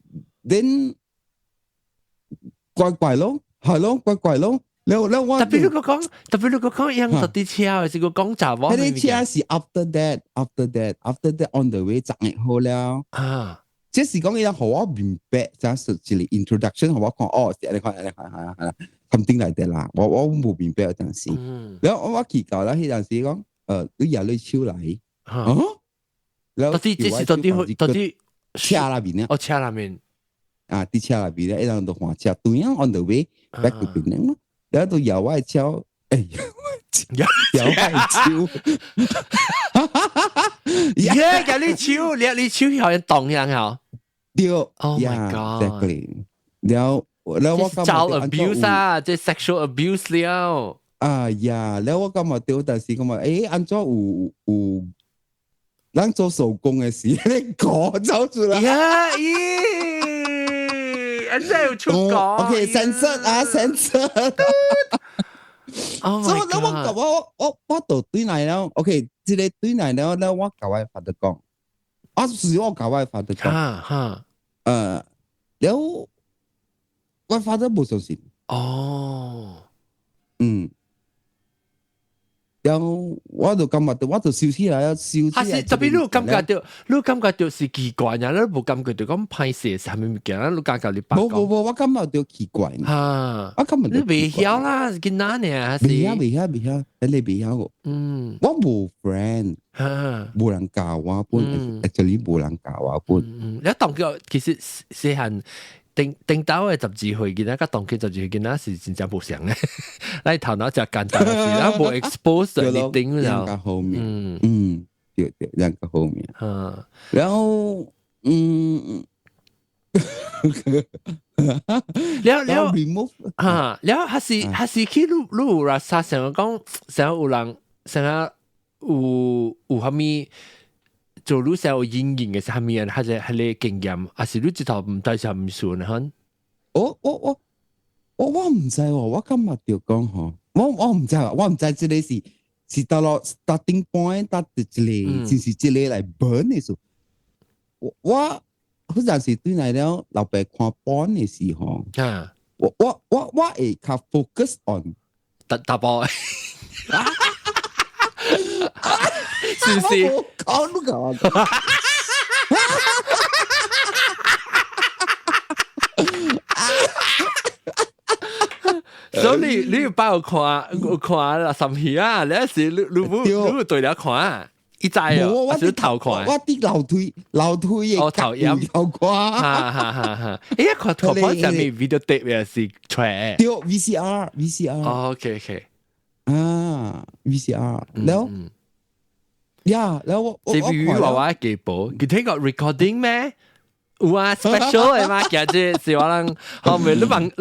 Speaker 2: ，then 怪怪咯，係咯，怪怪咯。了了我
Speaker 1: 特別你講，特別你講，樣到啲車是個講雜話。
Speaker 2: 彼个車是 after that，after that，after that on the way 十日好了。
Speaker 1: 啊，
Speaker 2: 這是講伊人予我明白，就是一個 introduction，予我看哦，是按呢款按呢款係係 something like that 啦。我無明白陣時。了我去到啦，彼陣時講，你舉你手來，啊，
Speaker 1: 到底這是到底
Speaker 2: 車內面啊？
Speaker 1: 哦，車內面。
Speaker 2: 啊，佇車內面咧，伊人就換車，對啊，on the way back to 檳城咯。然後都搖我的手，欸，搖我的手，
Speaker 1: 耶！舉你手，你手好像動樣吼。
Speaker 2: 對
Speaker 1: ，Oh my God！
Speaker 2: 然後然後我
Speaker 1: child abuse 啊，這 sexual abuse 了。
Speaker 2: 啊呀，然後我感覺到，但是感覺，欸，按怎有咱做手工的時，你講走出來。
Speaker 1: 呀，咦！按怎有出講
Speaker 2: ？OK，censor 啊，censor。
Speaker 1: Oh
Speaker 2: 所以
Speaker 1: my god！
Speaker 2: 我就對來了，OK，這个對來了，了我共我 father 講，啊是我共我 father 講，
Speaker 1: 哈哈，
Speaker 2: 了我 father 無相信，
Speaker 1: 哦，
Speaker 2: 了我就感覺到，我就笑起來啊，笑起來。
Speaker 1: 還是特別你有感覺到，你有感覺到是奇怪呀？你無感覺到講歹勢是啥物物件？你感覺你爸
Speaker 2: 無無無，我感覺到奇怪。
Speaker 1: 哈，
Speaker 2: 我感覺
Speaker 1: 你袂曉啦，囡仔呢？
Speaker 2: 袂曉袂曉袂曉，你袂曉個。我無 friend，無人教我本，actually 無人教我本。
Speaker 1: 嗯，你當叫其實細漢頂頂到的12歲囡仔，佮當今12歲囡仔是真正無相的。咱頭腦誠簡單，是咱無 expose 你頂
Speaker 2: 兩個後面，嗯，對對，兩個後面。然後
Speaker 1: 了了
Speaker 2: remove
Speaker 1: 哈，了還是去你有啦，啥想講，想有人想有啥物做你想有陰影的是啥物啊？還是彼个經驗，還是你這頭毋知啥物事呢？吼？
Speaker 2: 我毋知喎，我感覺著講吼，我毋知，我毋知這个是佗落 starting point，搭一个，就是這个來 burn 的時候，我好像是對來了老爸看 porn 的時候，我會較 focus on
Speaker 1: 查查埔，是毋是？
Speaker 2: 講你講。
Speaker 1: 所以你有包看有看啦，三魚啊，你是你有對了看，伊知啊，
Speaker 2: 我
Speaker 1: 是頭看，
Speaker 2: 我佇樓梯的
Speaker 1: 哦頭陰
Speaker 2: 頭看，
Speaker 1: 哈哈哈哈！欸，看看看啥物 video tape 也是出來？
Speaker 2: 對，VCR VCR。
Speaker 1: 哦，OK OK。
Speaker 2: 啊，VCR，了，呀，了我
Speaker 1: 這邊話我記報，佢聽過 recording 咩？有啊，special 的嘛，今日是我人後面你問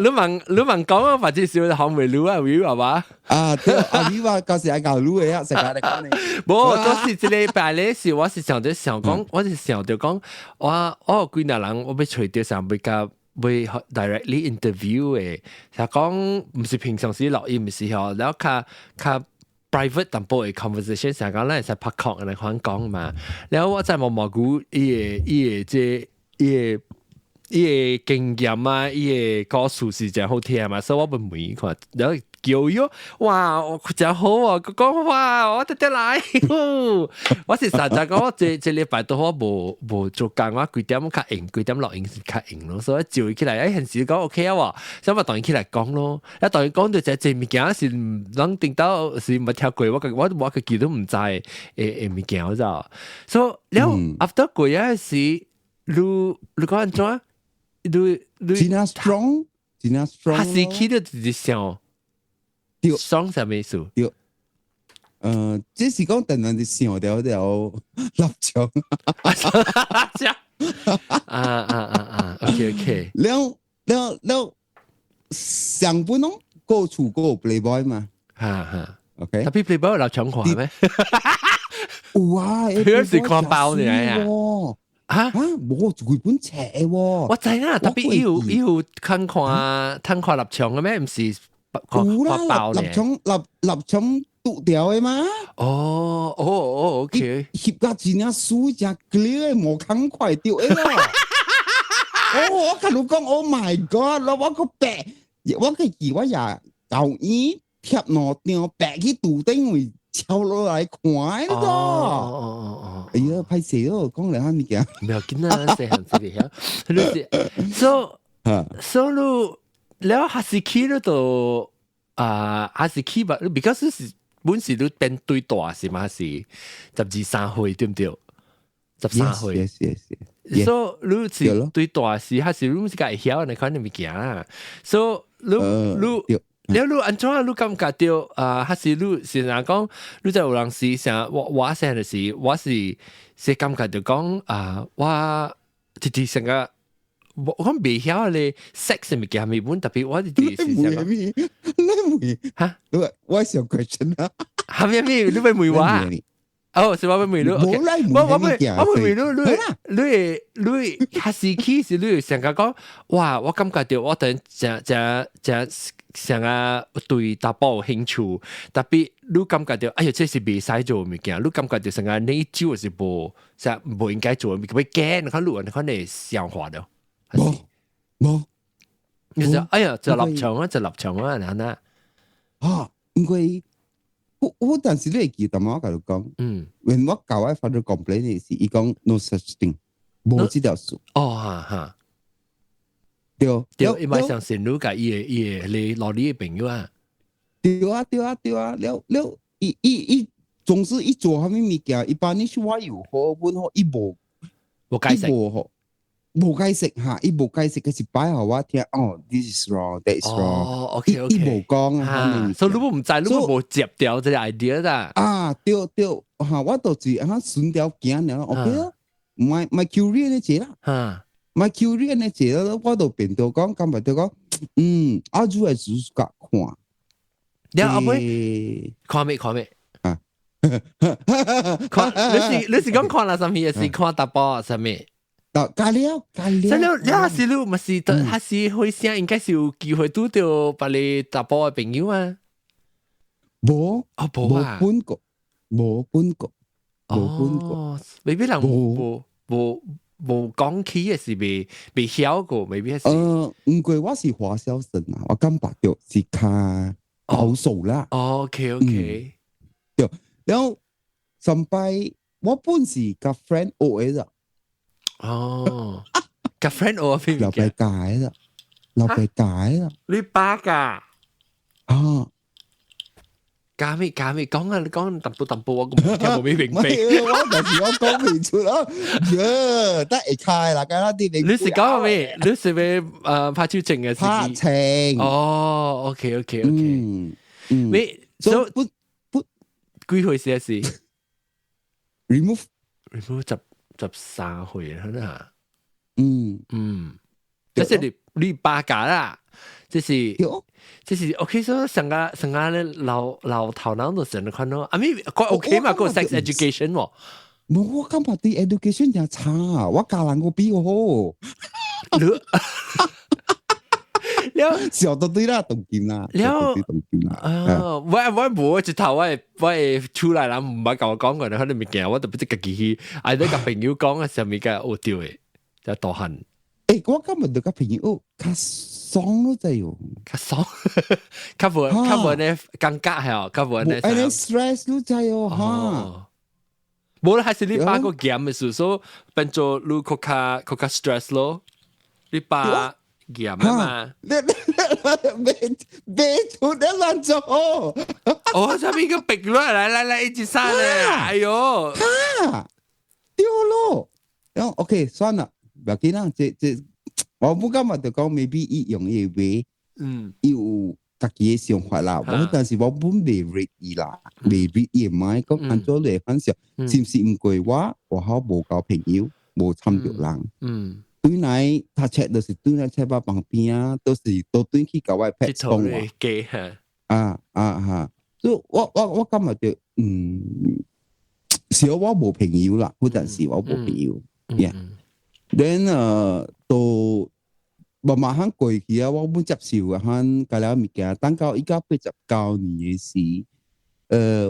Speaker 1: 講啊，或者是後面你啊，會係嘛？
Speaker 2: 啊，對，啊你話舊時係教你的啊，成日嚟講你。
Speaker 1: 無，都是這禮拜咧，是我是想著想講，我是想著講，我有幾若人，我欲揣著想欲共欲 directly interview 的，就講毋是平常時錄音，毋是吼，然後較較 private 淡薄的 conversation，成講咱會使拍 call 來款講嘛。然後我在毛毛菇伊个這伊个經驗啊，伊个故事是誠好聽嘛，所以我欲問伊看，然後叫伊，哇，誠好哦，佢講哇，我直直來，我是實在講，我這禮拜都我無做工，我幾點較閒，幾點錄音是較閒咯，所以招伊起來，欸，現時講 OK 啊喎，所以我當伊起來講咯，一當伊講到這這物件是攏頂到是毋聽過，我家己都毋知會物件，知道？所以了 after 過啊時，你講按怎？你你
Speaker 2: 真正 strong，真正 strong。
Speaker 1: 彼時起你就是想，
Speaker 2: 對
Speaker 1: ，strong 啥物意思？
Speaker 2: 對。這是講突然就想著條立場。
Speaker 1: 啊啊啊啊！OK OK。
Speaker 2: 了了了，上本攏過厝過 Playboy 嘛？
Speaker 1: 哈哈。
Speaker 2: OK。
Speaker 1: Tapi Playboy 有立場看咩？
Speaker 2: 有啊，
Speaker 1: 佢是看包呢啊！
Speaker 2: 嚇嚇，無規本冊喎。
Speaker 1: 我知啦，tapi 伊有伊有看看看看立場嘅咩？毋是看
Speaker 2: 有啦，
Speaker 1: 包
Speaker 2: 立場立立場拄掉的嘛。
Speaker 1: 哦哦哦，OK。
Speaker 2: 翕甲真正水真 clear 的，無空塊著的咯。哦，我共你講，Oh my God！我個白，我個記我也舊年貼兩張白去櫥頂位抄落來看的咯。
Speaker 1: 哦哦哦哦。
Speaker 2: 哎呀，歹勢咯，講來啥物件？
Speaker 1: 唔要緊啦，細漢子嚟曉。你是，so so 你了彼時起你就啊，彼時起吧，because 是本時你變對大是嘛？是12、13歲對毋對？13歲。
Speaker 2: Yes.
Speaker 1: So 你是對大時，還是你毋是家會曉你款的物件啦？So 你你。了你按怎你感覺著啊？還是你是若講，你在有人時像我我細漢時，我是是感覺著講啊，我直直成個我講袂曉咧 sex 物件物本，特別我直直是
Speaker 2: 你問咩？你問
Speaker 1: 哈？
Speaker 2: 你我想 question 啊？
Speaker 1: 哈咩咩？你欲問我？哦，是我欲問你。
Speaker 2: 無來
Speaker 1: 我我問我問你，你你你彼時起是你成個講，哇！我感覺著我等誠誠誠成個對查埔有興趣，tapi 你感覺著，哎呀，這是袂使做物件，你感覺著成個內疚是無，啥無應該做的物件，欲驚，你看你有按款的想法著？
Speaker 2: 無無，
Speaker 1: 你就哎呀，就立場啊，就立場啊，按呢？
Speaker 2: 啊，因為我我但是你會記得嗎？我共你講，when 我共我 father complain 的時，伊講 no such thing，無這條事。
Speaker 1: 哦哈哈，
Speaker 2: 對
Speaker 1: 對，伊嘛相信你共伊的伊的你老你的朋友啊。
Speaker 2: 對啊對啊對啊，了了，伊伊伊總是伊做啥物物件，一般你是我有好本好，伊無
Speaker 1: 無解釋，
Speaker 2: 無吼，無解釋哈，伊無解釋，佢是擺予我聽，哦，this is wrong，that is wrong。
Speaker 1: 哦，OK OK，
Speaker 2: 伊無講
Speaker 1: 啊，所以你毋知，你無接著這個 idea 啦。
Speaker 2: 啊，對對，哈，我就是按呢順條行了，OK 咯，莫莫 curious 呢這啦，莫 curious 呢這，我就變到講，感覺到講，嗯，啊，主要是甲看。
Speaker 1: 你後尾看咩看咩？
Speaker 2: 啊，
Speaker 1: 看你是你是講看啦啥物，還是看查埔啊啥物？
Speaker 2: 加了加了，
Speaker 1: 所以你你是你嘛是，還是會聲應該是有機會拄著別个查埔的朋友啊？
Speaker 2: 無，
Speaker 1: 哦無啊，
Speaker 2: 無本過，無本過，無本過，
Speaker 1: 未必人無無無講起的是未未曉過，未必是。
Speaker 2: 毋過我是華校生啊，我感覺著是較保守啦。
Speaker 1: 哦，OK OK，
Speaker 2: 對，然後上擺我本是共 friend 學的。
Speaker 1: 哦，共 friend 學咩
Speaker 2: 老爸教啦，老爸教啦。
Speaker 1: 你爸教？
Speaker 2: 啊，
Speaker 1: 教咩教咩？講啊，你講淡薄淡薄，我聽無咩明白。
Speaker 2: 我就是我講袂出咯。喲，得會開啦，敢若啲
Speaker 1: 你是講咩？你是欲拍手情的？
Speaker 2: 拍情。
Speaker 1: 哦，OK OK OK。
Speaker 2: 嗯嗯。
Speaker 1: 你
Speaker 2: 所以不不
Speaker 1: 幾歲時是
Speaker 2: ？remove
Speaker 1: remove 13歲啦。
Speaker 2: 嗯
Speaker 1: 嗯，這是你你爸教啦，這是這是 OK，所以上個上個咧老老頭腦就成日看到，啊咪個 OK 嘛，個 sex education 喎。
Speaker 2: 無，我感覺對 education 誠差，我教人個比我好。
Speaker 1: 你了
Speaker 2: 笑到對啦，當今啦，
Speaker 1: 了
Speaker 2: 當今啦。
Speaker 1: 啊，我我無一頭我我會出來人毋捌共我講過，可能物件我都不知家己去，啊，你共朋友講啊，啥物個學著的，就大漢。
Speaker 2: 欸，我感覺著共朋友較爽咯，知喲。
Speaker 1: 較爽，較無較無呢尷尬係哦，較無呢。
Speaker 2: 按呢 stress 你知喲哈。
Speaker 1: 無啦，還是你爸閣嚴的事，所以變做你閣較閣較 stress 咯。你爸嚴啊嘛。
Speaker 2: 你別別出得亂做。
Speaker 1: 哦，啥物個逼落來來來，一起殺咧！哎喲，
Speaker 2: 哈，對咯。然後 OK，算了，不要緊啦，這這。我不感覺就講，maybe 伊用伊話，伊有家己的想法啦。我但是我本未 read 伊啦，未 read 伊mind，講按怎來反想，是毋是毋過我我好無交朋友，無參著人。對來讀冊就是對來冊巴旁邊啊，都是都對去共我 pet 講話。啊啊哈！所以我感覺就小我無朋友啦，嗰陣時我無朋友。Yeah。Then 到慢慢肯過去啊，我本接受啊，肯加了物件，等到依家89年的時，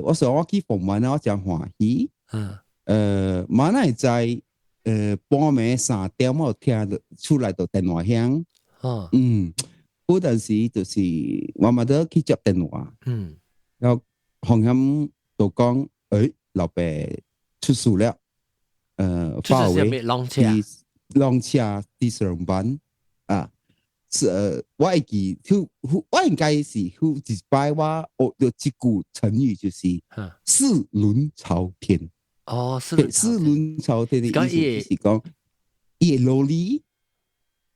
Speaker 2: 我說我去訪問啊，我真歡喜。馬來在半暝3點我聽到出來就電話響。嗰陣時就是我嘛得去接電話。然後紅險就講，老爸出事了。
Speaker 1: 發為
Speaker 2: 佇浪車佇上班啊，是我會記，我應該是有一擺我學著這句成語，就是四輪朝天。
Speaker 1: 哦，
Speaker 2: 四輪朝天的意思就是講，伊的勞力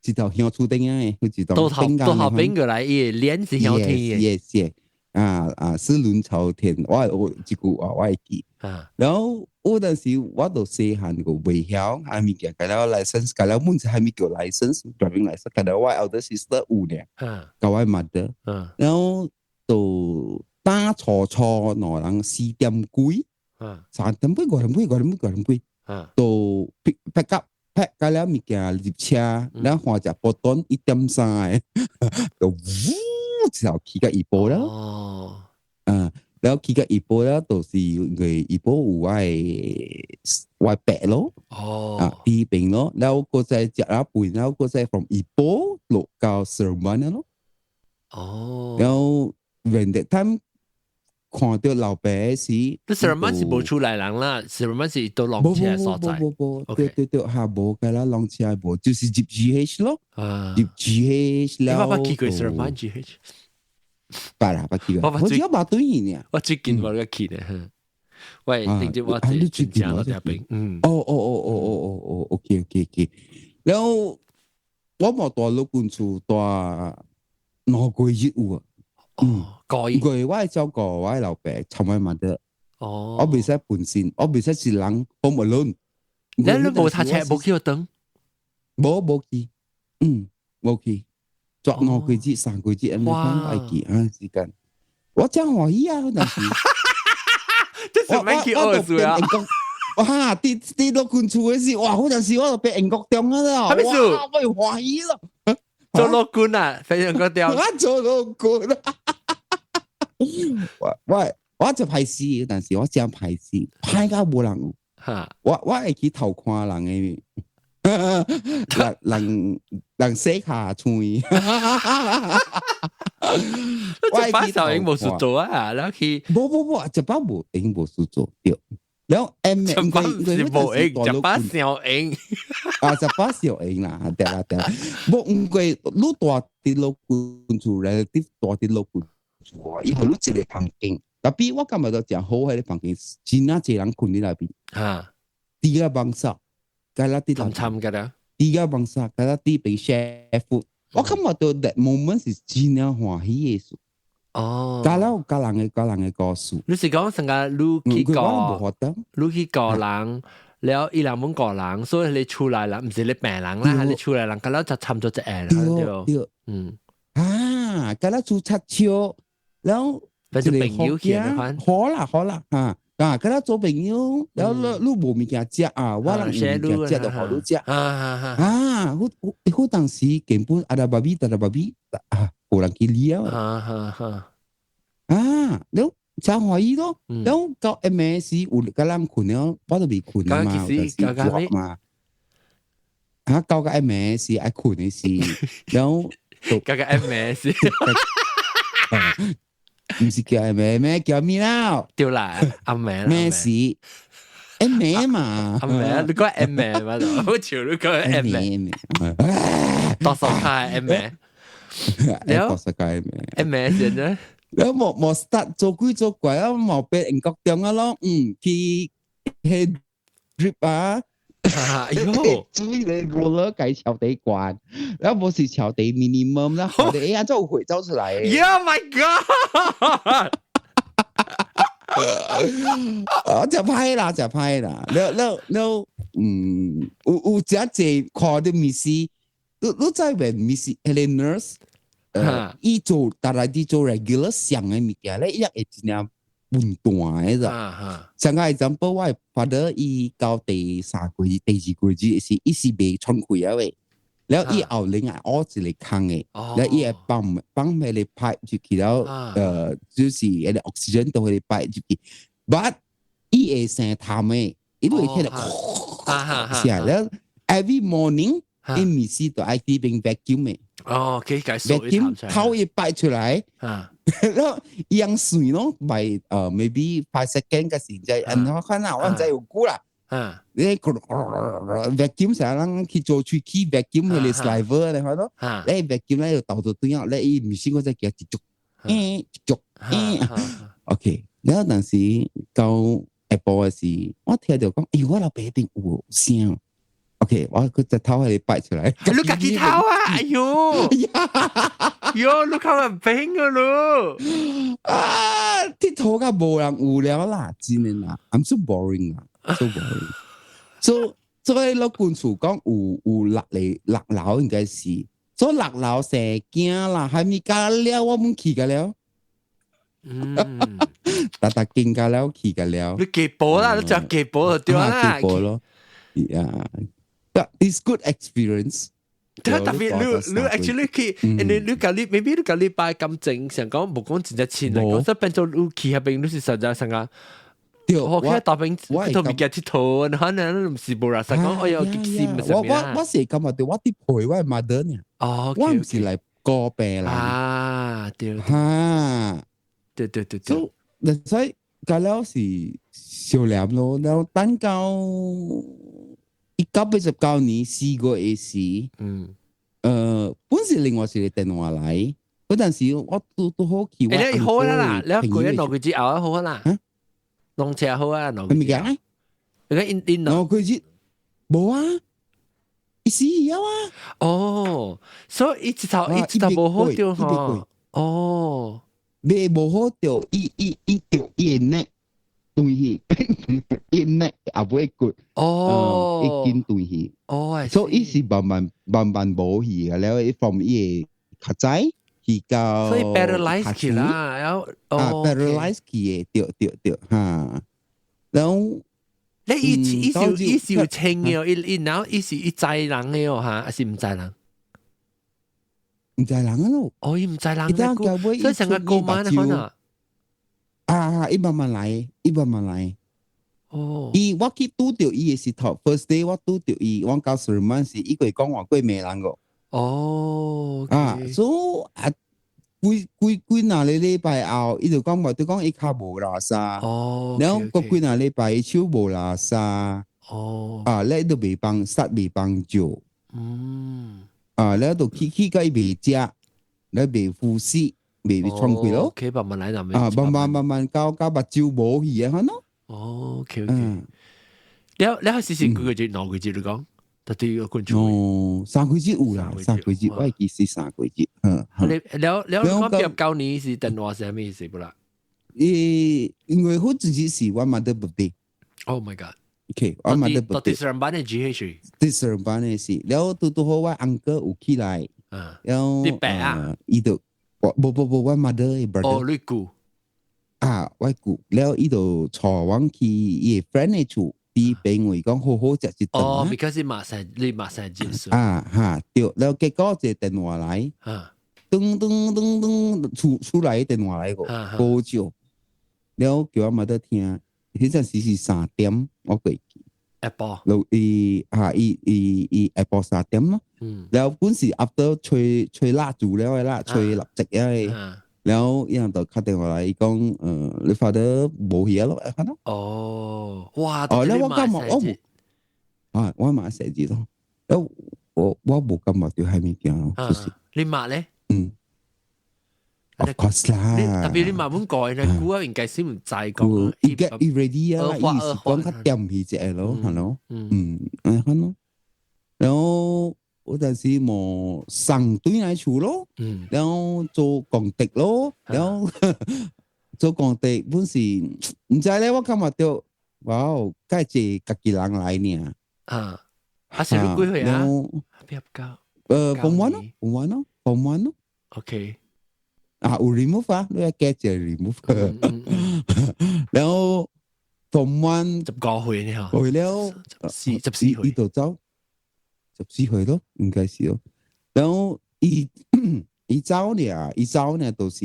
Speaker 2: 一頭向厝頂仔的，一頭
Speaker 1: 倒頭倒頭變過來，伊的臉是向天的。
Speaker 2: Yes。啊啊！四輪朝天，我這句話我會記。然後有陣時我都細漢個袂曉，還物件，共了 license，共了本是還物叫 license，driving license，共了我 elder sister 有呢，共我 mother，然後就打初初兩人4點幾，3點幾、5點幾、5點幾、5點幾，就 pick up pack 共了物件入車，然後換隻 Proton 1.3的，就嗚就去到怡保了。然後去到怡保了，就是因為怡保有我的伯咯，啊，佇邊咯，然後閣再食了飯，然後閣再 from 怡保落到 Seremban 咯。然後 when that time 看到老爸時，
Speaker 1: 你 Seremban 是無厝內人啦，Seremban 是到浪車所在。
Speaker 2: 無無無，對對對，嚇無㗎啦，浪車無，就是入 GH 咯，入 GH 了。
Speaker 1: 你捌去過 Seremban GH？
Speaker 2: 捌啦，捌去過。我只有捌對呢。
Speaker 1: 我最近我個去呢。喂，定住我
Speaker 2: 最
Speaker 1: 近我這邊。
Speaker 2: 哦哦哦哦哦哦哦，OK OK OK。然後我無蹛老君厝蹛2個月有啊。
Speaker 1: 個月。
Speaker 2: 個月我會照顧我老爸，尋我嘛得。我袂使分身，我袂使一人 home alone。
Speaker 1: 你無讀冊，無去學堂？
Speaker 2: 無無去，無去。蹛2個月、3個月，按呢款愛記啊時間。我真歡喜啊，嗰陣時。
Speaker 1: 這是免去學書啊！
Speaker 2: 哇！佇老君厝的時，哇！嗰陣時我就變英國中啊啦！
Speaker 1: 啥物事？
Speaker 2: 哇！我歡喜咯。
Speaker 1: 做老君啊，飛英國中。
Speaker 2: 我做老君啊！我就歹勢，但是我真歹勢，歹到無人。我會去偷看人的，人洗跤喙。
Speaker 1: 我一擺小英無事做啊，然後去。
Speaker 2: 無無無，一擺無閒無事做對。然後 M
Speaker 1: 一擺是無閒，一擺小閒。
Speaker 2: 啊，一擺小閒啦，對啦對啦。無毋過你蹛佇老君厝咧，佇蹛佇老君厝，伊予你一个房間。特別我感覺到誠好，彼个房間真啊濟人睏佇內邊。佇個房舍，共咱佇
Speaker 1: 參參個啦。
Speaker 2: 佇個房舍，共咱佇邊 share food。我感覺到 that moment 是真正歡喜的事。加了佮人的故事。
Speaker 1: 你是講成個你去過，你去過人，了伊人問過人，所以你厝內人，毋是你病人啦，你厝內人，佮了就參咗一個啦，
Speaker 2: 對。啊，佮咱做插笑，然後
Speaker 1: 一個朋友去
Speaker 2: 好啦好啦，啊啊，佮咱做朋友，然後你無物件食啊，我人有物件食就予你食。啊，我當時根本阿達爸比，達達爸比啊，無人去理啊。啊，了真歡喜咯。了到 MS 有佮人睏了，我都未睏啊嘛，就是熱嘛。啊，到個 MS 愛睏的時，然後
Speaker 1: 到個 MS。
Speaker 2: 毋是叫 M 咩？叫咩啦？
Speaker 1: 對啦，阿名
Speaker 2: 咩事？M 嘛，
Speaker 1: 阿名，你講 M 嘛？好笑，你講 M，多數卡 M，
Speaker 2: 多數卡 M，
Speaker 1: M 先啫。
Speaker 2: 你無無 start 做鬼做怪啊，無變英國中啊咯，去彼 drip 啊，
Speaker 1: 哎喲，
Speaker 2: 水咧 roller 計超地懸，然後無是超地 minimum 啦，我哋哎呀，做血走出來。
Speaker 1: Oh my god！
Speaker 2: 啊，真歹啦，真歹啦！了了了，有真濟看到物事，你知未？物事彼個 nurse，伊做逐來佇做 regular 上的物件咧，伊也會真正笨蛋的咋。像個 example，我的 father 伊到第三個月、第二個月時，伊是袂喘氣啊喂。了伊後另外挖一個空的，了伊會放放彼個 pipe 入去了，就是彼個 oxygen 都彼個 pipe 入去。But 伊會生痰的，伊會聽到聲了 every morning 伊暝時就愛去邊 vacuum 的。
Speaker 1: 哦，可以解
Speaker 2: vacuum 頭一擺出來，然後伊樣水咯，by maybe 5 second 嘅時間，然後看啊，我毋知有久啦。你 vacuum 成人去做喙齒 vacuum 彼個 saliva 你看到？你 vacuum 咧又倒到對啊，你伊毋是我再加一足，一足，OK。了後當時到下晡的時，我聽到講，哎，我老爸邊有聲。OK，我佢隻頭係擺出來。
Speaker 1: 你家己頭啊！哎喲，喲，你看人病啊咯！
Speaker 2: 啊，𨑨迌甲無人有了啦，真的啦，I'm so boring 啊，so boring。So 所以老君厝講有六個六樓應該是，所以六樓生囝啦，還沒加了，我們去個了。逐逐間個了去個了。
Speaker 1: 你寄報啦，你就寄報就對啦。
Speaker 2: 寄報咯，Yeah。But it's good experience。
Speaker 1: 特別你 actually 去，你隔你 maybe 你隔禮拜咁正，想講無講真正親嚟講，所以變做你去彼邊你是實在成個。
Speaker 2: 對，
Speaker 1: 我看大邊都未見𨑨迌，可能唔是無啦，實講哎喲激死
Speaker 2: 我我是感覺到我佇陪我 mother 呢。我唔是來顧病人。
Speaker 1: 啊，對。
Speaker 2: 哈，
Speaker 1: 對對對對。
Speaker 2: 所以隔了是少年咯，然後等到1989年4月時，本是另外一個電話來，嗰陣時我拄好去。
Speaker 1: 欸，你好啦啦，你過咗兩個月後好啦。弄車好啊，兩個月。
Speaker 2: 咩物件？
Speaker 1: 你講因因
Speaker 2: 兩個月無啊，伊死了啊。
Speaker 1: 哦，所以伊一頭伊一頭無好著吼。哦，
Speaker 2: 未無好著，伊著伊的 neck 斷去，伊 neck 後尾骨。
Speaker 1: 哦，
Speaker 2: 已經斷去。
Speaker 1: 哦，
Speaker 2: 所以伊是慢慢慢慢無去啊，了伊 from 伊的腳趾去到，
Speaker 1: 所以 paralyze 去啦，然後
Speaker 2: 啊 paralyze 去的，對對對，哈，然後
Speaker 1: 你伊是有清的，伊然後伊是伊知人的哦，哈，還是毋知人？
Speaker 2: 毋知人啊咯。
Speaker 1: 哦，伊毋知人，所以成個過慢可能。
Speaker 2: 啊，伊慢慢來，伊慢慢來。
Speaker 1: 哦，
Speaker 2: 伊我去拄著伊的時頭，first day 我拄著伊，我到 Seremban 時，伊會講話過罵人個。啊，所以啊，幾幾幾若個禮拜後，伊就講話，就講伊跤無垃圾。然後過幾若禮拜，伊手無垃圾。啊，咧都袂幫殺袂幫照。啊，咧就去去到伊袂食，咧袂呼吸，袂喘氣咯。
Speaker 1: OK，慢慢來，
Speaker 2: 啊，慢慢慢慢到目睭無去啊，咯。
Speaker 1: 哦，OK。了了是幾個月，兩個月你講？特啲個觀眾。
Speaker 2: 哦，三個月有啦，三個月，我記是三個月。嗯。
Speaker 1: 你了了講畢業舊年是電話是啥物意思不啦？
Speaker 2: 因為好自己是我 mother birthday。
Speaker 1: Oh my god！
Speaker 2: OK，我 mother birthday。
Speaker 1: 到底 Seremban 的 GH。
Speaker 2: 佇 Seremban 的是，了拄拄好我 uncle 有起來。
Speaker 1: 了。你爸啊？
Speaker 2: 伊就，無無無，我 mother 的 brother。
Speaker 1: 哦，你姑。
Speaker 2: 啊，我姑，了伊就帶我去伊的 friend 的厝。佇邊位講好好食一頓。
Speaker 1: 哦，because 你馬上你馬上接受。
Speaker 2: 啊哈，對，了結果一個電話來，噔噔噔噔，出來電話來個，好少，了叫我媽得聽，彼陣時是3點，我過去。
Speaker 1: 下晡。
Speaker 2: 了伊哈伊伊伊下晡三點咯。了本是 after 吹吹蠟燭了的啦，吹蠟燭了的。了伊人就敲電話來，伊講，你 father 無去啊咯，看到？
Speaker 1: 哦，哇！
Speaker 2: 哦，了我感覺我無，啊，我嘛寫字咯，了我無感覺著彼物件咯，就是。
Speaker 1: 你媽咧？
Speaker 2: 嗯。Of course 啦。
Speaker 1: 特別你慢慢改咧，估啊應該先毋知講。
Speaker 2: 伊 get 伊 ready 啊，伊是講較掂去隻咯，係咯，嗯，係咯。然後有陣時無送對來厝咯，然後做工地咯，然後做工地本是毋知咧，我感覺到，哇，該是家己人來呢。
Speaker 1: 啊，啊是你幾歲啊？比較
Speaker 2: form one 咯，form one 咯，form one 咯。
Speaker 1: OK。
Speaker 2: 啊，有 remove 啊，你要加一 remove。然後 form one
Speaker 1: 15歲呢？
Speaker 2: 歲了，14
Speaker 1: 歲。
Speaker 2: 伊就走14歲咯，應該是咯。然後伊走呢，伊走呢，就是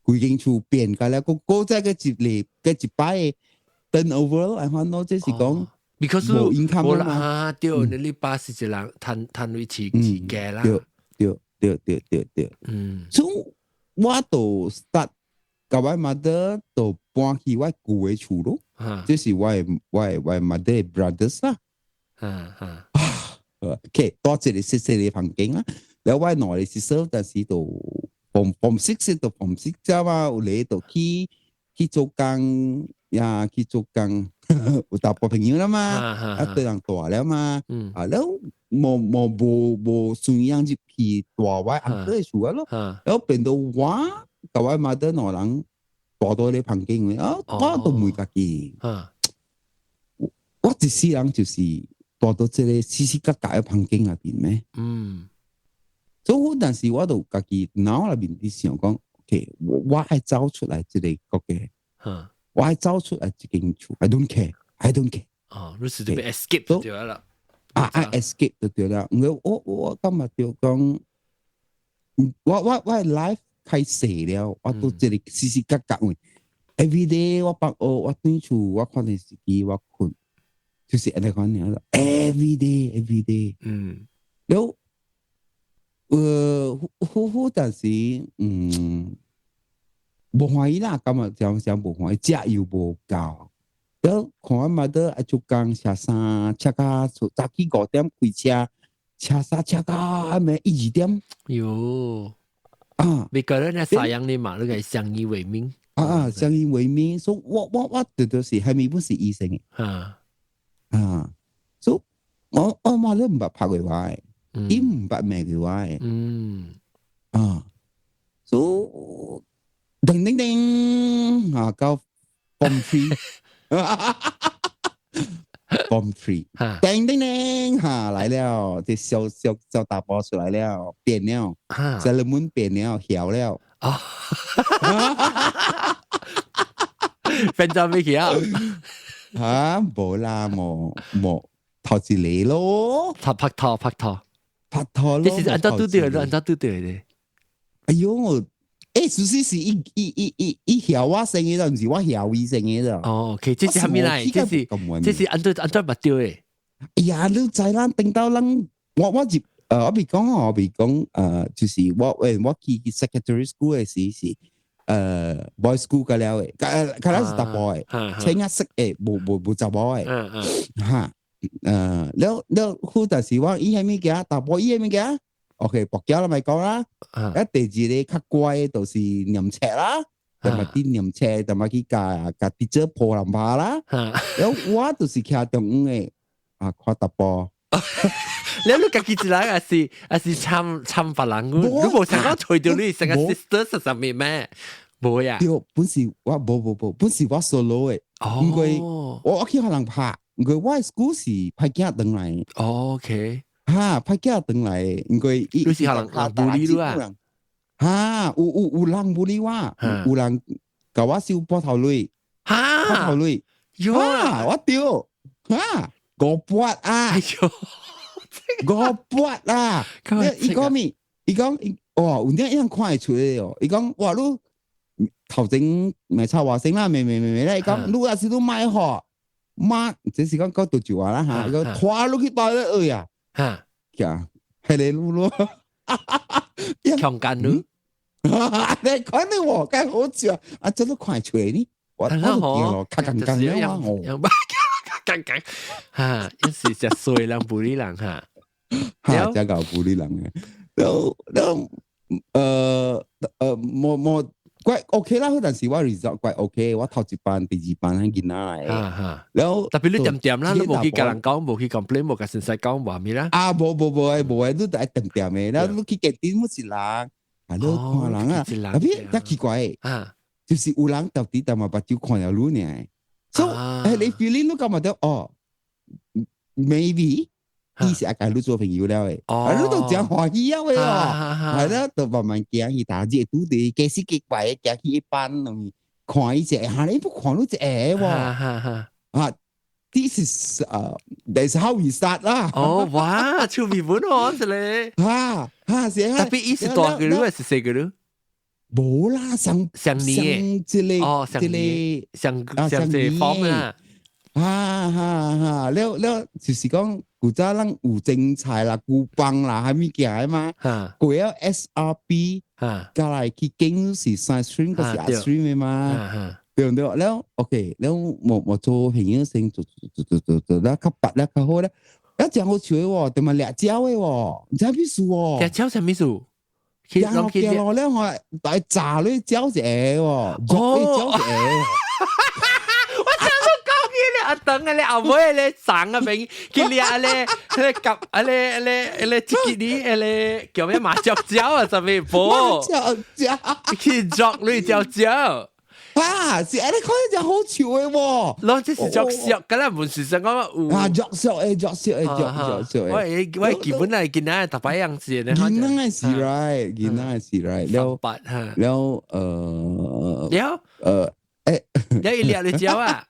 Speaker 2: 規間厝變個了，個再個一嚟個一擺 turn over 咯，按款咯，這是講。
Speaker 1: because
Speaker 2: 無 income
Speaker 1: 嘛，啊，對，你爸是一人趁趁鐳飼飼家啦。
Speaker 2: 對對對對對對，所以我就 start 共我 mother 就搬去我舊的厝咯，這是我的 mother brothers 啦。OK，多一個細細的房間啦，然後我兩個 sister 但是就 form six 到 form six 啫嘛，有嚟就去做工呀，去做工，有大波朋友啦嘛，啊對人大了嘛，啊了無無無無信仰入去大我 uncle 的厝啊咯，然後變到我共我 mother 兩人大到咧房間，啊我都問家己，我一世人就是蹛佇這个死死格格的環境內面咩？所以我但是我就家己腦內面佇想講，OK，我愛走出來這個國家，我愛走出來這間厝，I don't care，I don't care。
Speaker 1: 哦，你是就欲 escape 就對啦。
Speaker 2: 啊，愛 escape 就對啦。我感覺就講，我 life 開始了，我都這個死死格格位，every day 我放學我轉厝，我看電視機，我睏，就是按呢款爾，every day every day。了，好好，但是無歡喜啦，感覺講講無歡喜，食又無夠。了看我媽都愛做工，車衫車到早起5點開車，車衫車到暗暝一二點。
Speaker 1: 喲，
Speaker 2: 啊！
Speaker 1: 你覺得呢贍養你嘛？你個相依為命。
Speaker 2: 啊啊，相依為命，所以我就是係咪本是醫生嘅？啊，所以我媽都毋捌拍過我的，伊毋捌罵過我的。啊，所以叮叮叮啊，到 form three，form three，叮叮叮，哈來了，這小小小大波出來了，變了，這人們變了，曉了。
Speaker 1: 啊，變做咩去啊？
Speaker 2: 啊，無啦，無無頭一個咯，
Speaker 1: 拍拍拖拍拖
Speaker 2: 拍拖咯。
Speaker 1: 這是按怎拄著，按怎拄著的？
Speaker 2: 哎喲，事實是伊伊伊伊伊曉我先的，毋是我曉伊先的。
Speaker 1: 哦，OK，這是啥物來？這是按怎按怎捌著的？
Speaker 2: 哎呀，你知咱等到咱我入我未講我未講就是我誒我去 secondary school 的時是boys school 個了的，較了是查埔的，青仔色的，無無無查某的，哈，了了好，但是我伊彼物件查埔伊彼物件，OK，博繳啦，咪講啦，啊，第二個較乖的就是念冊啦，同埋啲念冊，同埋去共共 teacher 抱人拍啦，了我就是徛中央的，啊，看查埔。
Speaker 1: 你家己一人還是參參別人？你無想講揣著你成個 sister 上面咩？無呀。
Speaker 2: 對，本是我無無無，本是我 solo 的。因為我去予人拍，因為我 school 是歹囝轉來。哈，歹囝轉來，因為
Speaker 1: 你是予人bully 你啊？
Speaker 2: 哈，有人 bully 我，有人共我收膊頭鐳。膊頭鐳。
Speaker 1: 喲，
Speaker 2: 我對，哈，5百啊！
Speaker 1: 哎喲。
Speaker 2: 5百啊！伊講咩？伊講，哇，有點樣看會出來哦。伊講，哇，你頭前咪臭話聲啦，未未未未咧。伊講，你若是你莫予，媽，這是講講潮州話啦嚇。伊講，拖你去倒咧學啊！
Speaker 1: 哈，
Speaker 2: 呀，係你擼咯，
Speaker 1: 強姦你？
Speaker 2: 你看你我，該好笑啊！這都看會出來呢？我都驚咯，較剛剛了啊！
Speaker 1: 剛剛哈，一時食衰人 bully 人哈。
Speaker 2: 哈，這個 bully 人的，了了，無怪 OK 啦，但是我 result 怪 OK，我頭一班、第二班係囡仔來。然後
Speaker 1: 特別你恬恬啦，你無去共人講，無去 complain，無共先生講話咩啦？
Speaker 2: 啊，無無無誒，無誒，你都愛恬恬的，然後你去 canteen 冇一人，啊，你看人啊，特別較奇怪，就是有人到底淡薄目睭看著你呢，所以你 feeling 你感覺到哦，maybe 伊是愛共你做朋友了的，啊，你都誠歡喜啊喂哦，係啦，就慢慢行去，大日拄佇假死假怪行去一班，看伊一下，哈，你不看你一下喎，啊，this is that's how we start 啦。
Speaker 1: 哦，哇，趣味本哦，這個。
Speaker 2: 哈哈，是
Speaker 1: 特別伊是大個你還是細個你？
Speaker 2: 無啦，上
Speaker 1: 上年
Speaker 2: 這個
Speaker 1: 哦，
Speaker 2: 這個
Speaker 1: 上上這 form 啦。
Speaker 2: 哈哈哈，了了就是講古早咱有精彩啦、古幫啦，啥物件的嘛。過了 SRP，再來去經是 science stream，閣是 art stream 的嘛。對毋對？了 OK，了無做朋友先做做做做做，了較捌了較好咧。了誠好笑的喎，對嘛掠鳥的喎，毋知啥意思喎。
Speaker 1: 掠鳥啥物意思？
Speaker 2: 行路行路了吼，來炸你鳥一下喎，捉你鳥一下。
Speaker 1: 我聽到講起咧，阿等啊咧，後尾咧長啊邊，去掠咧，咧夾啊咧咧咧這個呢咧叫咩麻雀鳥啊，啥物無？
Speaker 2: 麻雀鳥，
Speaker 1: 去捉你鳥鳥。
Speaker 2: 啊，是按呢看真好笑的喎。
Speaker 1: 攏這是作笑，敢若毋是說講有。
Speaker 2: 啊，作笑的，作笑的，作作笑的。
Speaker 1: 我基本係囡仔逐擺樣子的。
Speaker 2: 囡仔是 right，囡仔是 right。了，了，
Speaker 1: 了，了伊掠你鳥啊？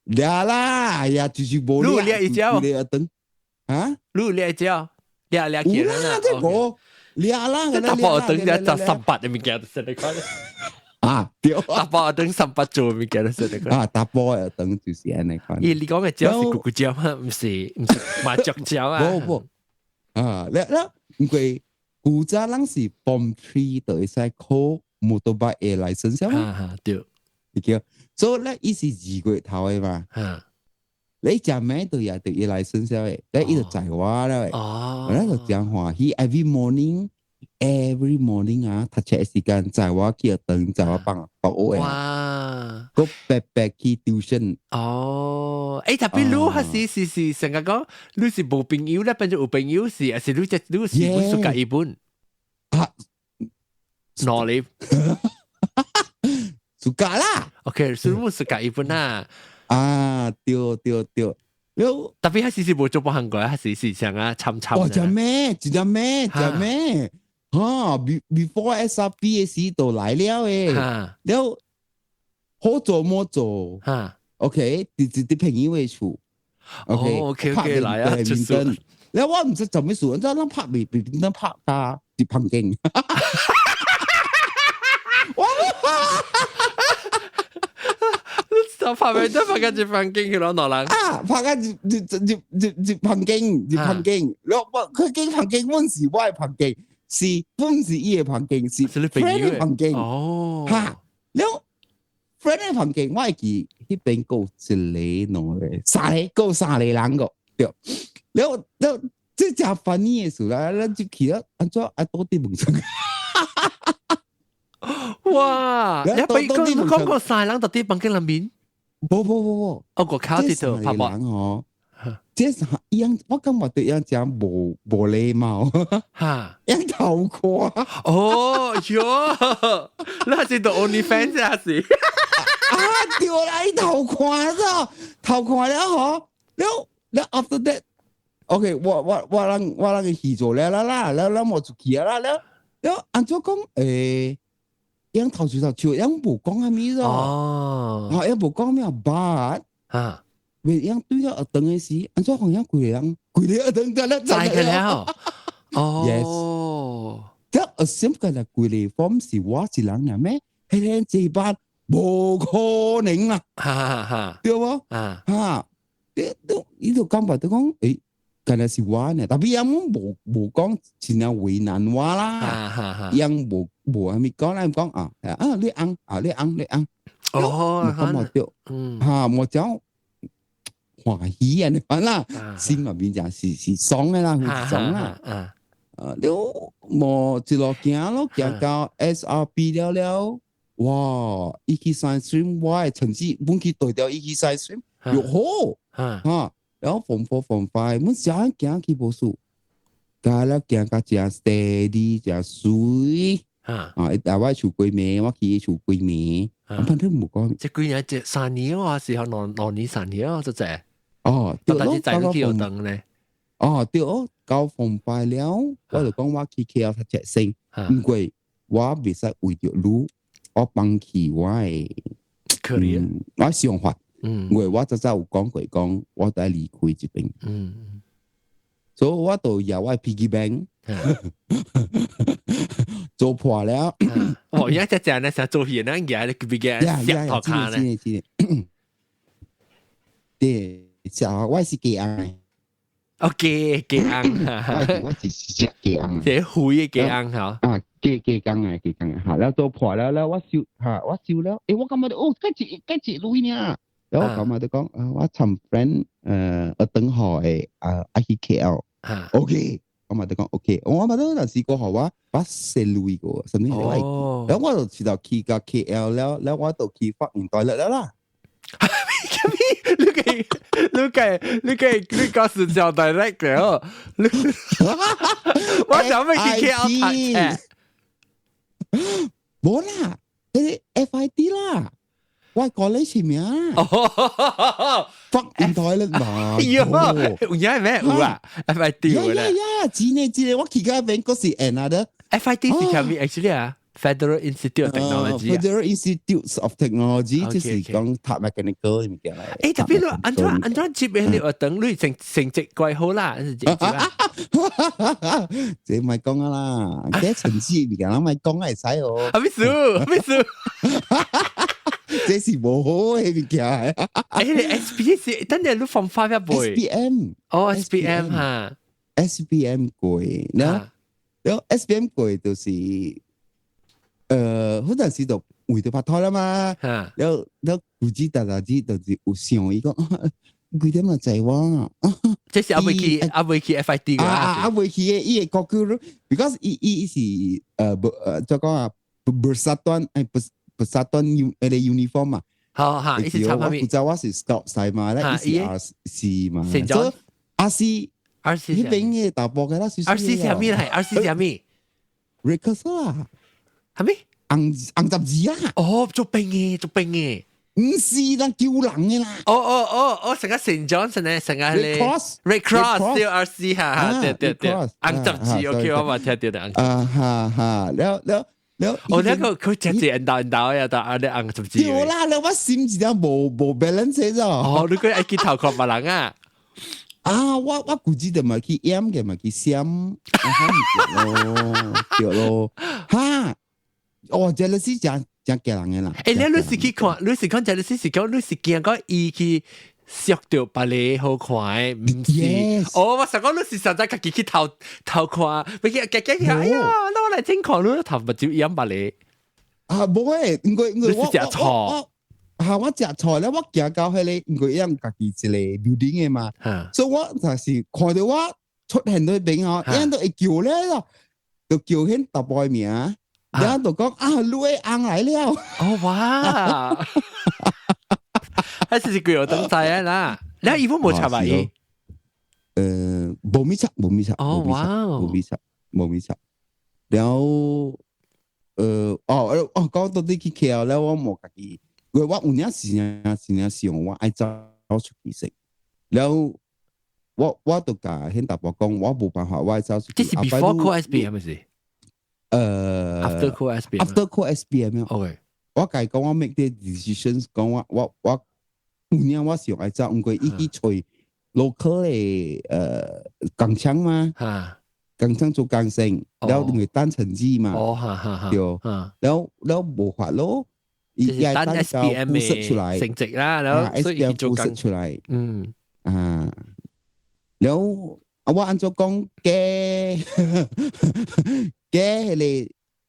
Speaker 2: 掠啦，哎呀，就是無
Speaker 1: 掠。你掠伊鳥？
Speaker 2: 掠等，啊？
Speaker 1: 你掠伊鳥？掠掠起來
Speaker 2: 啦，這無掠啦。
Speaker 1: 這淡薄等下十三八的物件就實在看。
Speaker 2: 啊，對，
Speaker 1: 查埔等三八做物件都實在。
Speaker 2: 啊，查埔的等就是按呢款。
Speaker 1: 咦，你講的鳥是咕咕鳥嗎？毋是麻雀鳥啊？
Speaker 2: 無無，啊，了了，因為古早人是 form three 就會使考 motorbike 的 license 嘛。
Speaker 1: 啊，對，
Speaker 2: 你叫，所以咧，伊是2月頭的嘛。你食咩都也得伊 license 的，咧伊就載我了的。我咧就誠歡喜，every morning。Every morning 啊，讀冊時間載我去學堂，載我放放學的。
Speaker 1: 哇！
Speaker 2: 閣白白去 tuition。
Speaker 1: 哦，欸，特別你還是是是成日講，你是無朋友咧，變做有朋友是，還是你這你是本 suka 伊本？
Speaker 2: 啊，
Speaker 1: 哪裡？
Speaker 2: suka 啦。
Speaker 1: OK，是你 suka 伊本啊。
Speaker 2: 啊，對對對。
Speaker 1: 特別還是是無做過韓國，還是是像啊參參。
Speaker 2: 哦，真咩？真咩？真咩？哈，before SRP 的時就來了誒，了好做冇做，OK，直直佇朋友的厝
Speaker 1: ，OK OK OK 來啊，
Speaker 2: 出事。了我毋知做咩事，你知咱拍袂袂變拍甲入房間。我
Speaker 1: 就拍袂得拍甲入房間去攞兩人。
Speaker 2: 啊，拍甲入入入入入房間，入房間，了我佢間房間，阮是我的房間。是本是伊的房間，是 friend 的房間。
Speaker 1: 哈，
Speaker 2: 了 friend 的房間，我會記彼邊閣有一個、兩個、三個，閣有三個人個對。了了，這誠 funny 的事啦，咱就去了，按怎啊倒佇門窗？
Speaker 1: 哇！你俾講講過三個人到佇房間內面？
Speaker 2: 無無無無，
Speaker 1: 哦個卡佇度拍
Speaker 2: 人哦。這是伊樣，我感覺對伊樣誠無無禮貌。伊偷看。
Speaker 1: 哦喲，那是做 OnlyFans 還是？
Speaker 2: 啊對啦，伊偷看咗，偷看了嗬，了了 after that，OK，我人去做了啦啦，了了無出去啊啦，了了按怎講？伊樣偷笑偷笑，伊無講啥物咯。啊，伊無講咩，but 未樣對了學堂的時，按怎好像規個人，規個學堂在咧
Speaker 1: 知個了。哦。
Speaker 2: Yes。這 assume 個啦，規個 form 是我一人爾咩？彼個這班無可能啦。對無？哈，你都伊就感覺就講，敢若是我呢，特別伊無無講真正為難我啦。伊無無啥物講，咱講啊啊你翁啊你翁你翁。感覺對。哈，無講。歡喜啊！你講啦，心入面就是是爽的啦，是爽啦。你無一路行咯，行到 SRP 了了，哇！伊去 science stream，我的成績本去對掉伊去 science stream 又好，哈，然後 form four form five，阮小漢行去無輸，加了行甲誠 steady，誠媠。啊！大我厝幾暝，我去厝幾暝，反正無講。
Speaker 1: 這幾年這3年啊，時候兩年3年啊，就這。
Speaker 2: 哦，對
Speaker 1: 咯，但是在去學堂咧。
Speaker 2: 哦，對哦，到 form five 了，我就講我去 KL 讀冊先，毋過我袂使為著你，我放棄我的
Speaker 1: career，
Speaker 2: 我想法。因為我早早有講過，講我得離開這邊。所以我就搖我 piggy bank 做破了。
Speaker 1: 哦，而家只隻咧成做戲咧，而家你別嘅石頭卡咧。
Speaker 2: 對，就我是雞紅。
Speaker 1: 哦，雞雞紅，
Speaker 2: 我是隻雞紅。
Speaker 1: 這灰的雞紅嚇。
Speaker 2: 啊，雞雞工的雞工的嚇，了做破了了，我收嚇，我收了，欸，我感覺哦，計一鐳爾。然後我感覺就講，啊，我尋 friend 學堂學的啊，愛去 KL。OK，我嘛就講 OK，我嘛都若試過予我把四鐳過，啥物我然後我就直到去到 KL 了，了我就去發現大了了啦。
Speaker 1: 你個你個你個你講是叫 direct 嘅哦，你我想欲去 KL 讀冊。
Speaker 2: 無啦，迄個 FIT 啦。我 college 名，
Speaker 1: 哦
Speaker 2: ，fuck in toilet 嘛，
Speaker 1: 喲，有影咩有啊？FIT
Speaker 2: 呀呀呀，真的真的，我去到邊嗰是 another
Speaker 1: FIT 是啥物？actually 啊，Federal Institute of Technology。
Speaker 2: Federal Institute of Technology 就是講讀 mechanical 物件來。
Speaker 1: 欸，特別你按怎按怎接嘅你學堂，你成績怪好啦，是接啊？
Speaker 2: 這咪講啊啦，這成績物件，咱咪講會使哦。
Speaker 1: 啥物事？啥物事？
Speaker 2: 這是無好的物件。
Speaker 1: 欸，你 SPM 是等陣你 form five 一背。
Speaker 2: SPM。
Speaker 1: 哦，SPM 哈。
Speaker 2: SPM 過，然後 SPM 過就是，好陣時就為著拍拖啦嘛。然後然後估計大大子就是有想伊講，幾點就載我。
Speaker 1: 這是猶未去，猶未去 FIT
Speaker 2: 嘅。啊，猶未去的，伊會國語，because 伊伊是怎講啊，Persatuan 誒，不。Persatuan U 個 uniform 嘛，
Speaker 1: 好哈，伊是參
Speaker 2: 我負責我是 scout 賽嘛，咧伊是 RC 嘛，
Speaker 1: 所
Speaker 2: 以 RC
Speaker 1: RC
Speaker 2: 彼邊的查埔的啦
Speaker 1: ，RC 啥物來？RC 啥物
Speaker 2: ？Red Cross 啊，
Speaker 1: 係咪？
Speaker 2: 紅紅十字啊！
Speaker 1: 哦，做兵的，做兵的，
Speaker 2: 毋是咱救人的啦。
Speaker 1: 哦哦哦哦，成個 Saint John's 呢，成個
Speaker 2: Red Cross
Speaker 1: Red Cross 對 RC 哈哈，對對對，紅十字 OK，我嘛聽著的。
Speaker 2: 啊哈哈，了了。
Speaker 1: 哦，那個佢直接引導引導呀，但係你紅十字。
Speaker 2: 對啦，了我心一點無 balance 咗。
Speaker 1: 哦，你講愛去頭殼別人啊？
Speaker 2: 啊，我估計就嘛去掩嘅，嘛去閃，啊對咯，哈，哦，jealousy 誠誠驚人的啦。
Speaker 1: 欸，你你是去看，你是講 jealousy 是講你是驚講伊去識著別个好看的，毋是？哦，我想講你是實在家己去偷偷看，欲去家己哎呀，那我來真看你頭目睭掩別
Speaker 2: 个。啊，無誒，因為因為我
Speaker 1: 食錯。
Speaker 2: 嚇，我食錯咧，我行到彼個，因為伊家己一個 building 的嘛，所以我就是看著我出現佇彼邊吼，𪜶都會叫咧咯，就叫彼查埔的名，然後就講啊，你的翁來了。
Speaker 1: 哦哇！還是是幾個等在啊啦？你伊本無插啊伊？
Speaker 2: 無咪插，無咪插。
Speaker 1: 哦哇！
Speaker 2: 無咪插，無咪插。然後，哦哦，講到底去 KL 了，我無家己。因為我有影時真正想我愛走出去踅，然後我就共彼查埔講，我無辦法，我愛走出去。
Speaker 1: 這是 before 考 SPM 係咪？After 考 SPM。
Speaker 2: After 考 SPM。
Speaker 1: OK。
Speaker 2: 我共伊講，我 make 啲 decisions，講我有影我想愛走，毋過伊去揣 local 的工廠嘛，工廠做工程，然後因為等成績嘛，
Speaker 1: 哦哈哈哈，
Speaker 2: 對，然後然後無法咯。
Speaker 1: 就是等 SPM 的成績啦，然後所以做
Speaker 2: 工出來，啊，然後我按怎講假假彼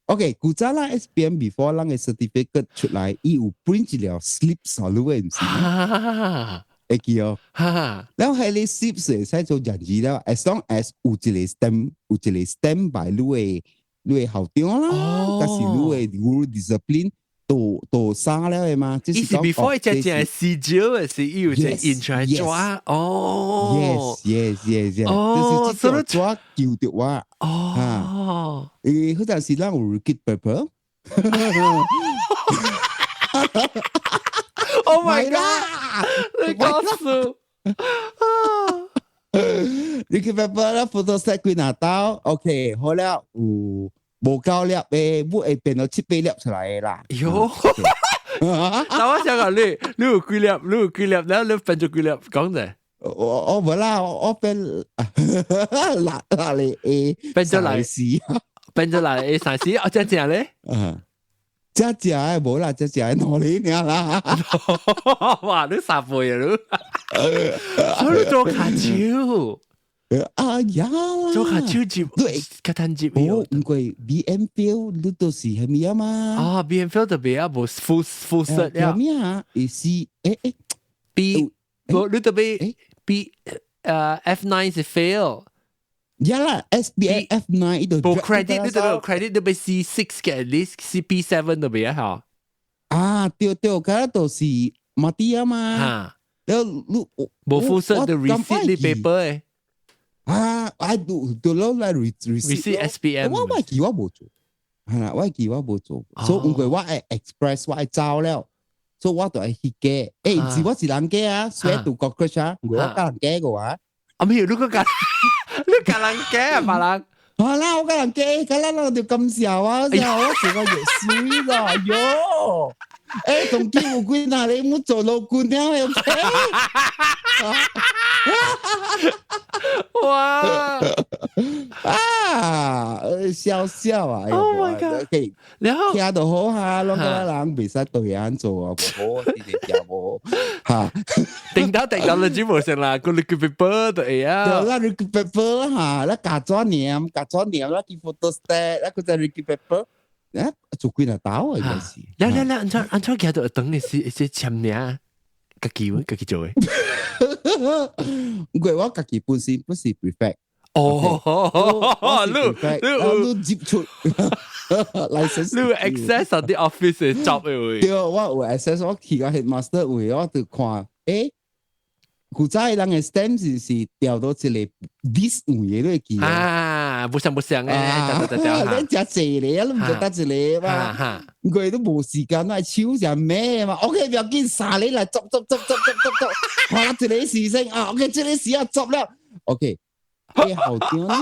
Speaker 2: 個，OK，古早啦 SPM before 咱的 certificate 出來，伊有 print 一條 slip 予你的，毋是？會記哦。
Speaker 1: 哈，
Speaker 2: 然後彼個 slip 是會使做人字了，as long as 有一個 stamp，有一個 stamp by 你的校長啦，但是你的 guru discipline 都殺了的嘛。
Speaker 1: 伊是 before 只只係試招的是伊有隻印出來抓哦。
Speaker 2: Yes.
Speaker 1: 哦，
Speaker 2: 就是這條紙救著我。
Speaker 1: 哦。
Speaker 2: 誒，好像是咱有 repeat paper。
Speaker 1: Oh my god！你講笑。
Speaker 2: Repeat paper 啦，photostat 幾若刀，OK，好了，有無夠粒的，會變到七八粒出來的啦。
Speaker 1: 喲，但我想講你，你有幾粒？你有幾粒？然後你分咗幾粒？講者。
Speaker 2: 我無啦，我變六六個 A，
Speaker 1: 變咗嚟
Speaker 2: C，
Speaker 1: 變咗嚟 A 三 C，我真正咧。
Speaker 2: 嗯，只只的無啦，只只的兩個爾啦。
Speaker 1: 哇！你三倍啊你，所以你做跤手。
Speaker 2: 啊呀！
Speaker 1: 做跤手接，
Speaker 2: 對，
Speaker 1: 較趁接。
Speaker 2: 無，毋過 BM fail 你都是啥物啊嘛？
Speaker 1: 啊，BM fail 特別啊，無 full cert
Speaker 2: 呀。咩啊？會是
Speaker 1: B，無你特別 B F9 是 fail。
Speaker 2: 呀啦，S B F9 伊就
Speaker 1: 無 credit，你特別 credit 都欲 C6 嘅，at least C B7 都袂啊嚇。
Speaker 2: 啊，對對，嗰都是 mati 啊嘛。
Speaker 1: 嚇，
Speaker 2: 了你
Speaker 1: 無 full cert 就 resit 你 paper 的。
Speaker 2: 啊，啊，都攞來
Speaker 1: resit SPM。
Speaker 2: 我記我無做，係啦，我記我無做，所以毋過我會 express 我會走了，所以我就會去加。毋是我一人加啊，swear to cockroach 啊，毋過我佮人加過啊。
Speaker 1: 啊，咩？你佮人加啊，別人？
Speaker 2: 好啦，我佮人加，佮咱人就感謝我，我成個月水啦，喲！當今有幾若個毋做老姑娘的，OK？
Speaker 1: 哇！
Speaker 2: 啊，笑笑啊
Speaker 1: ！Oh my god！然後
Speaker 2: 聽就好哈，攏感覺人袂使對人做啊，無好，呢個聽無哈。
Speaker 1: 頂到 technology 無成啦，個 liquid paper 就會啊。
Speaker 2: 對啦，liquid paper 哈，咱加紙黏，加紙黏，咱去 photostat，咱閣再 liquid paper，啊，做幾若刀啊，應該是。
Speaker 1: 來來來，按怎行到等你是簽名，家己做的。
Speaker 2: 毋過我家己本身不是 prefect。
Speaker 1: 哦，
Speaker 2: 你你你接觸 license，
Speaker 1: 你有 access 到啲 office 的 job 的位。
Speaker 2: 對，我有 access，我去到 headmaster 位，我就看，古早人的 stamp 是調到一個 this 位的，你會記？
Speaker 1: 啊，無相無相的，對對對。
Speaker 2: 咱誠濟個啊，你毋就得一個嘛？佢都無時間來手上咩嘛？OK，不要緊，三個來執執執執執執執，看一個時先啊，OK，這個時啊執了，OK。彼校長呢，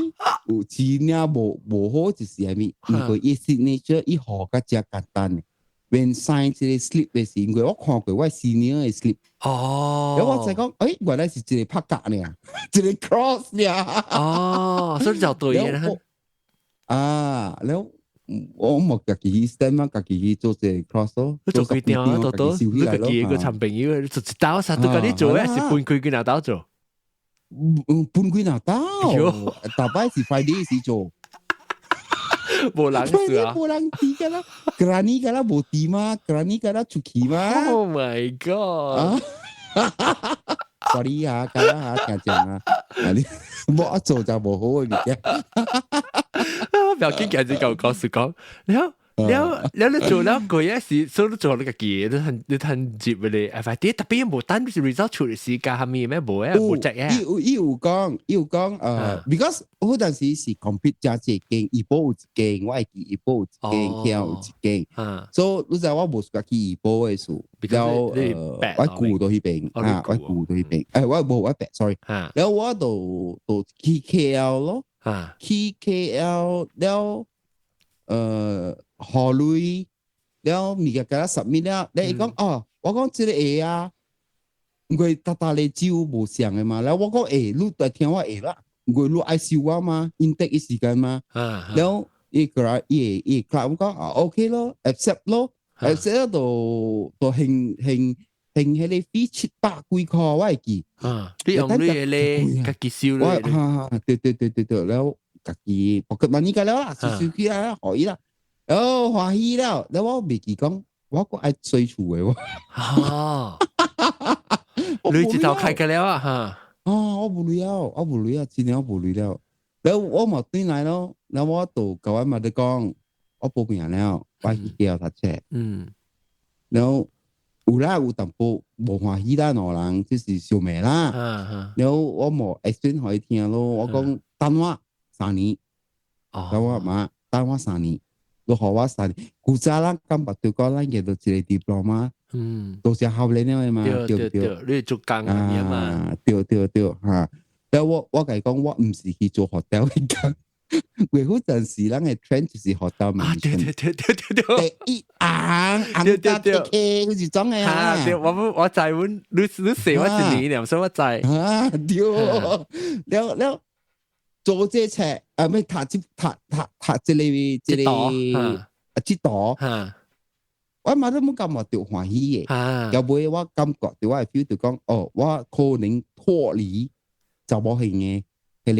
Speaker 2: 有真正無好就是啥物？因為伊 signature 伊予較誠簡單的，when sign 這個 slip 的時，因為我看過我 senior 的 slip。
Speaker 1: 哦。
Speaker 2: 然後我才講，原來是一個拍格爾，一個 cross 爾。
Speaker 1: 哦，所以就對啦。
Speaker 2: 啊，然後我無家己去 stamp 啊，家己去做這個 cross 咯。
Speaker 1: 你做幾點啊？多多，你家己個尋朋友，做一刀啥都共你做，還是分開幾若刀做？
Speaker 2: 嗯，分幾若刀，逐擺是 Friday 時做。
Speaker 1: 無人做啊！
Speaker 2: 無人佇㗎啦，kerani 㗎啦無佇嘛，kerani 㗎啦出去嘛。
Speaker 1: Oh my god！
Speaker 2: Sorry 啊，㗎啦嚇，聽講啊，你無做就無好的物件。
Speaker 1: 不要緊，今日舊講事講，了了了，你做了個月是，所以你做你家己，你趁接你 FYP，特別無等 result 出的時間，係咪咩無啊？無責啊？
Speaker 2: 伊有講，because 好陣時是 compete 加一間，怡保有一間，我會記怡保有一間，KL 有一間，所以你知我無家去怡保的事，了我舊到彼邊啊，我舊到彼邊，我無我白，sorry，了我就去 KL 咯，去 KL 了，予鐳了物件共我 submit 了，你伊講哦，我講這個會啊，因為逐逐個酒無相的嘛，了我講會，你來聽我會啦，因為你愛收我嘛，intake 時間嘛，了伊過來伊會我講啊 OK 咯，accept 咯，accept 就還還還彼個 fee 700幾箍我會記。
Speaker 1: 啊，你用你的咧，家己收咧。
Speaker 2: 我對對對對對，了家己 pocket money 個了啦，收收起來予伊啦。哦，歡喜了，了我袂記講，我閣愛洗厝的喎。
Speaker 1: 哦，你一頭開個了啊嚇？
Speaker 2: 啊，我無鐳了，我無鐳啊，真正我無鐳了。然後我嘛轉來咯，然後我就共我媽媽講，我報名了，我去叫讀冊。然後有啦有淡薄無歡喜啦，兩人就是相罵啦。然後我無 explain 予伊聽咯，我講等我三年，等我媽等我三年，你予我三年。古早咱感覺就講咱會到一個 diploma，都是學練了的嘛，
Speaker 1: 對對對，你做工嘅嘛，
Speaker 2: 對對對嚇。然後我共伊講，我毋是去做 hotel 的工。為嗰陣時，咱的 trend 就是 hotel
Speaker 1: 啊，對對對對對對，
Speaker 2: 第一行行搭對對，好似裝的啊。
Speaker 1: 對，我知阮你細我一年，所以我知。
Speaker 2: 啊，對，了了做這冊啊，咩讀這讀讀讀這個這個啊，這道。我嘛都無感覺著歡喜的，後尾我感覺著我會 feel 著講，哦，我可能脫離查某型的彼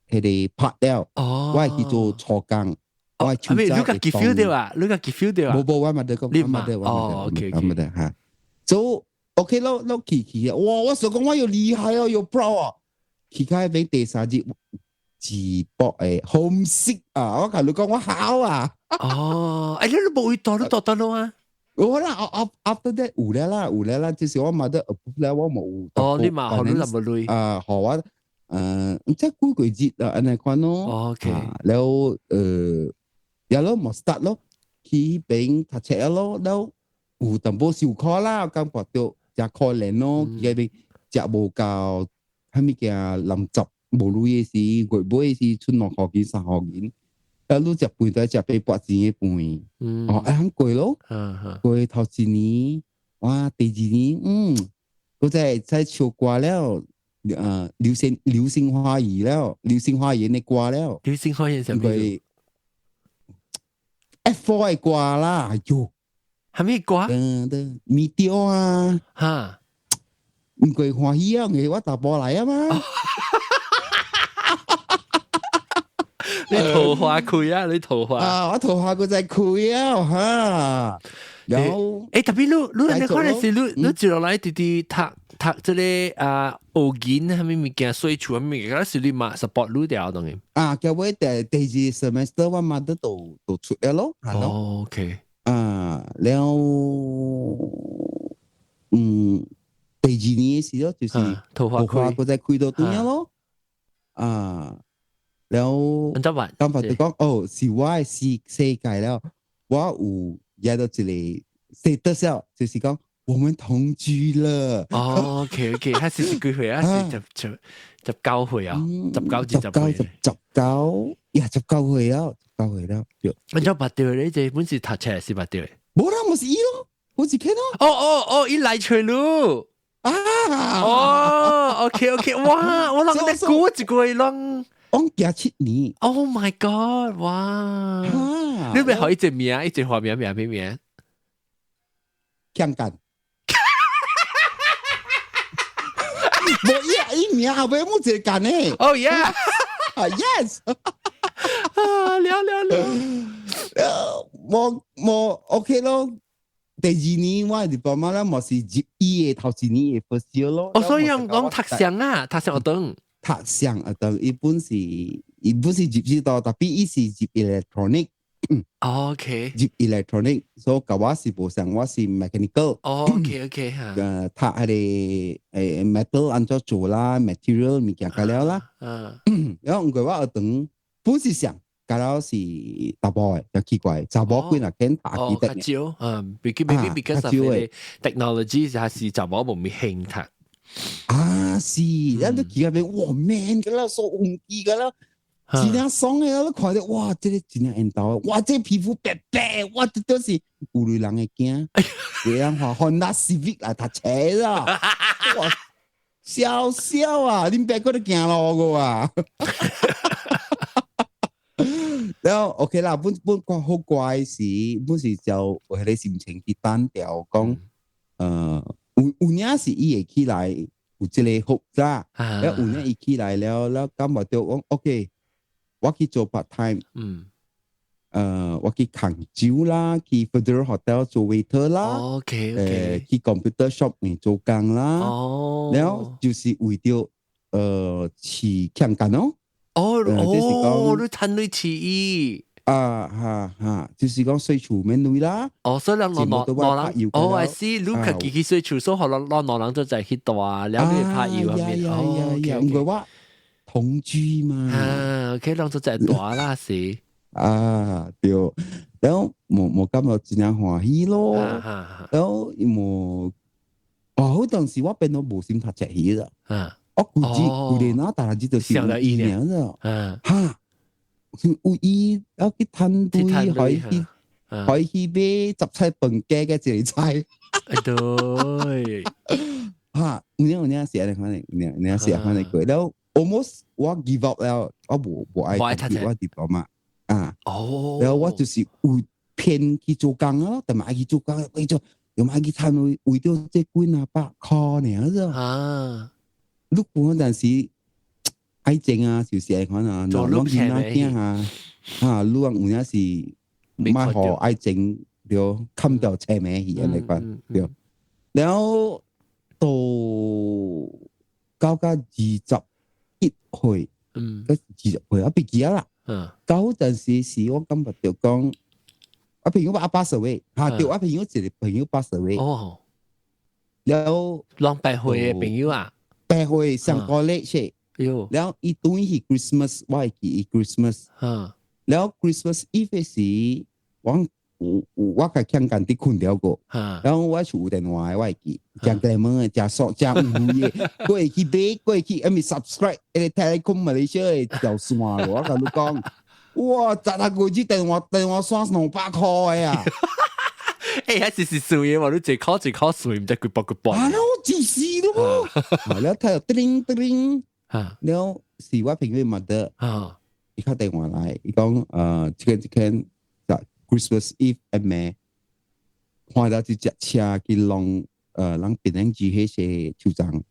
Speaker 2: 個彼個拍了，我會去做粗工，我會手
Speaker 1: 你家己 feel 著啊？你家己 feel 著啊？
Speaker 2: 無無，我嘛得講，我嘛得，我嘛得，我嘛得嚇。所以 OK 咯，咯去去啊！哇！我想講我又厲害哦，又 proud 哦。去到彼邊第三日，自博的 homesick 啊！我共你講我好啊！
Speaker 1: 哦，哎，你都無去讀，你讀得咯啊？
Speaker 2: 我啦，after that 有了啦，有了啦，就是我嘛得 approve 了，我無。
Speaker 1: 哦，你嘛，予你那麼鐳？
Speaker 2: 啊，予我，毋知幾個月啊，按呢款咯。
Speaker 1: OK。
Speaker 2: 了，也咯，無 start 咯，去彼邊讀冊咯，了有淡薄受苦啦，感覺著誠可憐咯，去彼邊食無夠，啥物件臨十無鐳的時，月尾時賰2箍銀3箍銀。啊，你食飯都食800錢的飯，哦，會曉過咯，過頭一年，哇，第二年，閣再再唱歌了，流星花園了，流星花園的歌了，
Speaker 1: 流星花園啥物
Speaker 2: ？F4 的歌啦，哎喲，
Speaker 1: 啥物歌？
Speaker 2: 噔噔，咪調啊，
Speaker 1: 哈，
Speaker 2: 毋過歡喜啊，因為我查埔來啊嘛。
Speaker 1: 你桃花開啊！你桃花
Speaker 2: 啊！我桃花閣再開啊！哈，然後
Speaker 1: 欸，特別你你可能是你你接落來直直讀讀這個啊學銀啥物物件，稅厝啥物物件，是你媽 support 你掉當然。
Speaker 2: 啊，結尾第二 semester 我媽都都出了咯。
Speaker 1: 哦，OK。
Speaker 2: 啊，了，第二年的時候就是
Speaker 1: 桃花開，
Speaker 2: 閣再開到轉了咯。啊。了，感覺就講哦，是我的世界了，我有惹到一個 status 了，就是講我們同居了。
Speaker 1: 哦，OK OK，彼時是幾歲啊？是十九歲啊？19至10歲。
Speaker 2: 十九，呀，十九歲了，十九歲了。對。
Speaker 1: 按怎捌著咧？這本是讀冊是捌著。
Speaker 2: 無啦，毋是伊咯，我是 Ken 咯。
Speaker 1: 哦哦哦，伊來揣你。
Speaker 2: 啊！
Speaker 1: 哦，OK OK，哇！我諗你估一個攏。
Speaker 2: 我行7年。
Speaker 1: Oh my god！哇！你欲予伊一個名，一個花名名咩名？
Speaker 2: 強幹。無伊伊名後尾冇一個幹的。
Speaker 1: Oh yeah！
Speaker 2: 啊 yes！
Speaker 1: 啊了了了。
Speaker 2: 無無 OK 咯。第二年我的 diploma 咧，嘛是入伊的頭一年的 first year 咯。
Speaker 1: 哦，所以講講讀上啊，讀上學堂。
Speaker 2: 讀上學堂，伊本是入這道，特別伊是入 electronic。
Speaker 1: OK。
Speaker 2: 入 electronic，所以佮我是無相，我是 mechanical。
Speaker 1: OK OK 哈。
Speaker 2: 讀彼個metal 按怎做啦，material 物件佮了啦。然後毋過我學堂本是上，佮了是查某的，就奇怪，查某幾若肯讀記得。
Speaker 1: 較少，maybe because of the technology 還是查某無咪興讀。
Speaker 2: 啊是，咱都記得哇 man 㗎啦，說紅機㗎啦，真正爽的，你看著哇，這個真正緣投，哇，這個皮膚白白，哇，這都是有鐳人的囝，有人話 Honda Civic 來讀冊啦，哇，笑笑啊，恁爸閣咧行路個啊，然後 OK 啦，本本我好乖時，本是就有彼個心情去單調講，有影是伊會起來有這個複雜，了有影伊起來了，了感覺著講 OK，我去做 part time，我去扛酒啦，去 Federal Hotel 做 waiter 啦， 去 computer shop 面做工啦，然後就是為著飼欠干咯。就是講
Speaker 1: 你趁鐳飼伊。
Speaker 2: 啊哈哈，就是講洗厝免鐳啦。
Speaker 1: 哦，所以人兩兩人，哦，I see，你家己去洗厝，所以予兩兩人就在去蹛，了你拍油後面。哦，
Speaker 2: 因為我同居嘛。
Speaker 1: 啊，OK，人就在蹛啦，是。
Speaker 2: 啊，對，然後無感覺真正歡喜咯。然後伊無，哦，好當時我變到無心讀冊去啦。我估計舊年啊，大日就是有伊爾咋。哈，有伊，我去趁鐳，可以去買雜菜飯加嘅一個菜。
Speaker 1: 對。
Speaker 2: 哈，有影有影是按呢款的，有影有影是按呢款的過。然後 almost 我 give up 了，我無愛我 diploma 啊。然後我就是有騙去做工咯，但嘛愛去做工，為咗又嘛愛去趁為為著這幾若百塊爾咋。你講陣時愛情啊，就是按款啊，
Speaker 1: 做
Speaker 2: 攏囡仔囝啊，啊，你講有影是莫予愛情對砍掉車尾去按呢款對。然後到到21歲，20歲我袂記得啦。到陣時是我感覺著講，我朋友阿 pass away，嚇對，我朋友一個朋友 pass away。然後
Speaker 1: 攏白歲的朋友啊？
Speaker 2: 白歲上個禮拜。然後伊轉去 Christmas，我會記伊 Christmas。然後 Christmas Eve 時，我共欠干佇睏著過。然後我是有電話的，我會記，誠 glamour 的，誠爽，誠有的，閣會去買，閣會去，還咪 subscribe，彼個 Telekom Malaysia 的條線我共你講，哇，十六個月電話線200塊的啊！
Speaker 1: 欸，還是是水的嘛？你一箍一箍水，毋知幾百幾百。
Speaker 2: 啊，我就是咯，然後睇到叮叮，然後是我朋友 mother，伊敲電話來，伊講，這個就 Christmas Eve 暗暝，看到一隻車去弄，人檳城住彼些樹叢，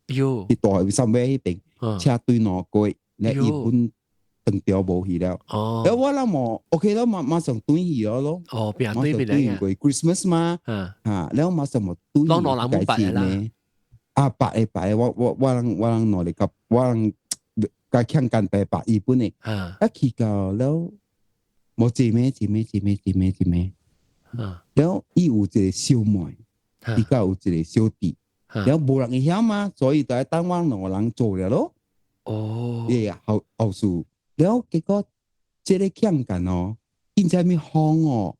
Speaker 2: 去大三尾彼邊，車對路過，咧伊本斷掉無去了。然後我諗無，OK 咯，馬上轉去了咯。
Speaker 1: 哦，變對變嚟
Speaker 2: 過 Christmas 嘛，嚇，然後馬上無轉
Speaker 1: 攏兩人冇捌啦。
Speaker 2: 啊，捌的捌的，我人努力甲我人共欠干白捌伊本的，一去到了，無一暝一暝一暝一暝一暝，然後伊有一個小妹，伊佮有一個小弟，然後無人會曉嘛，所以就愛等阮兩個人做了咯。伊後後事，然後結果這個欠干哦，伊毋知啥物風哦，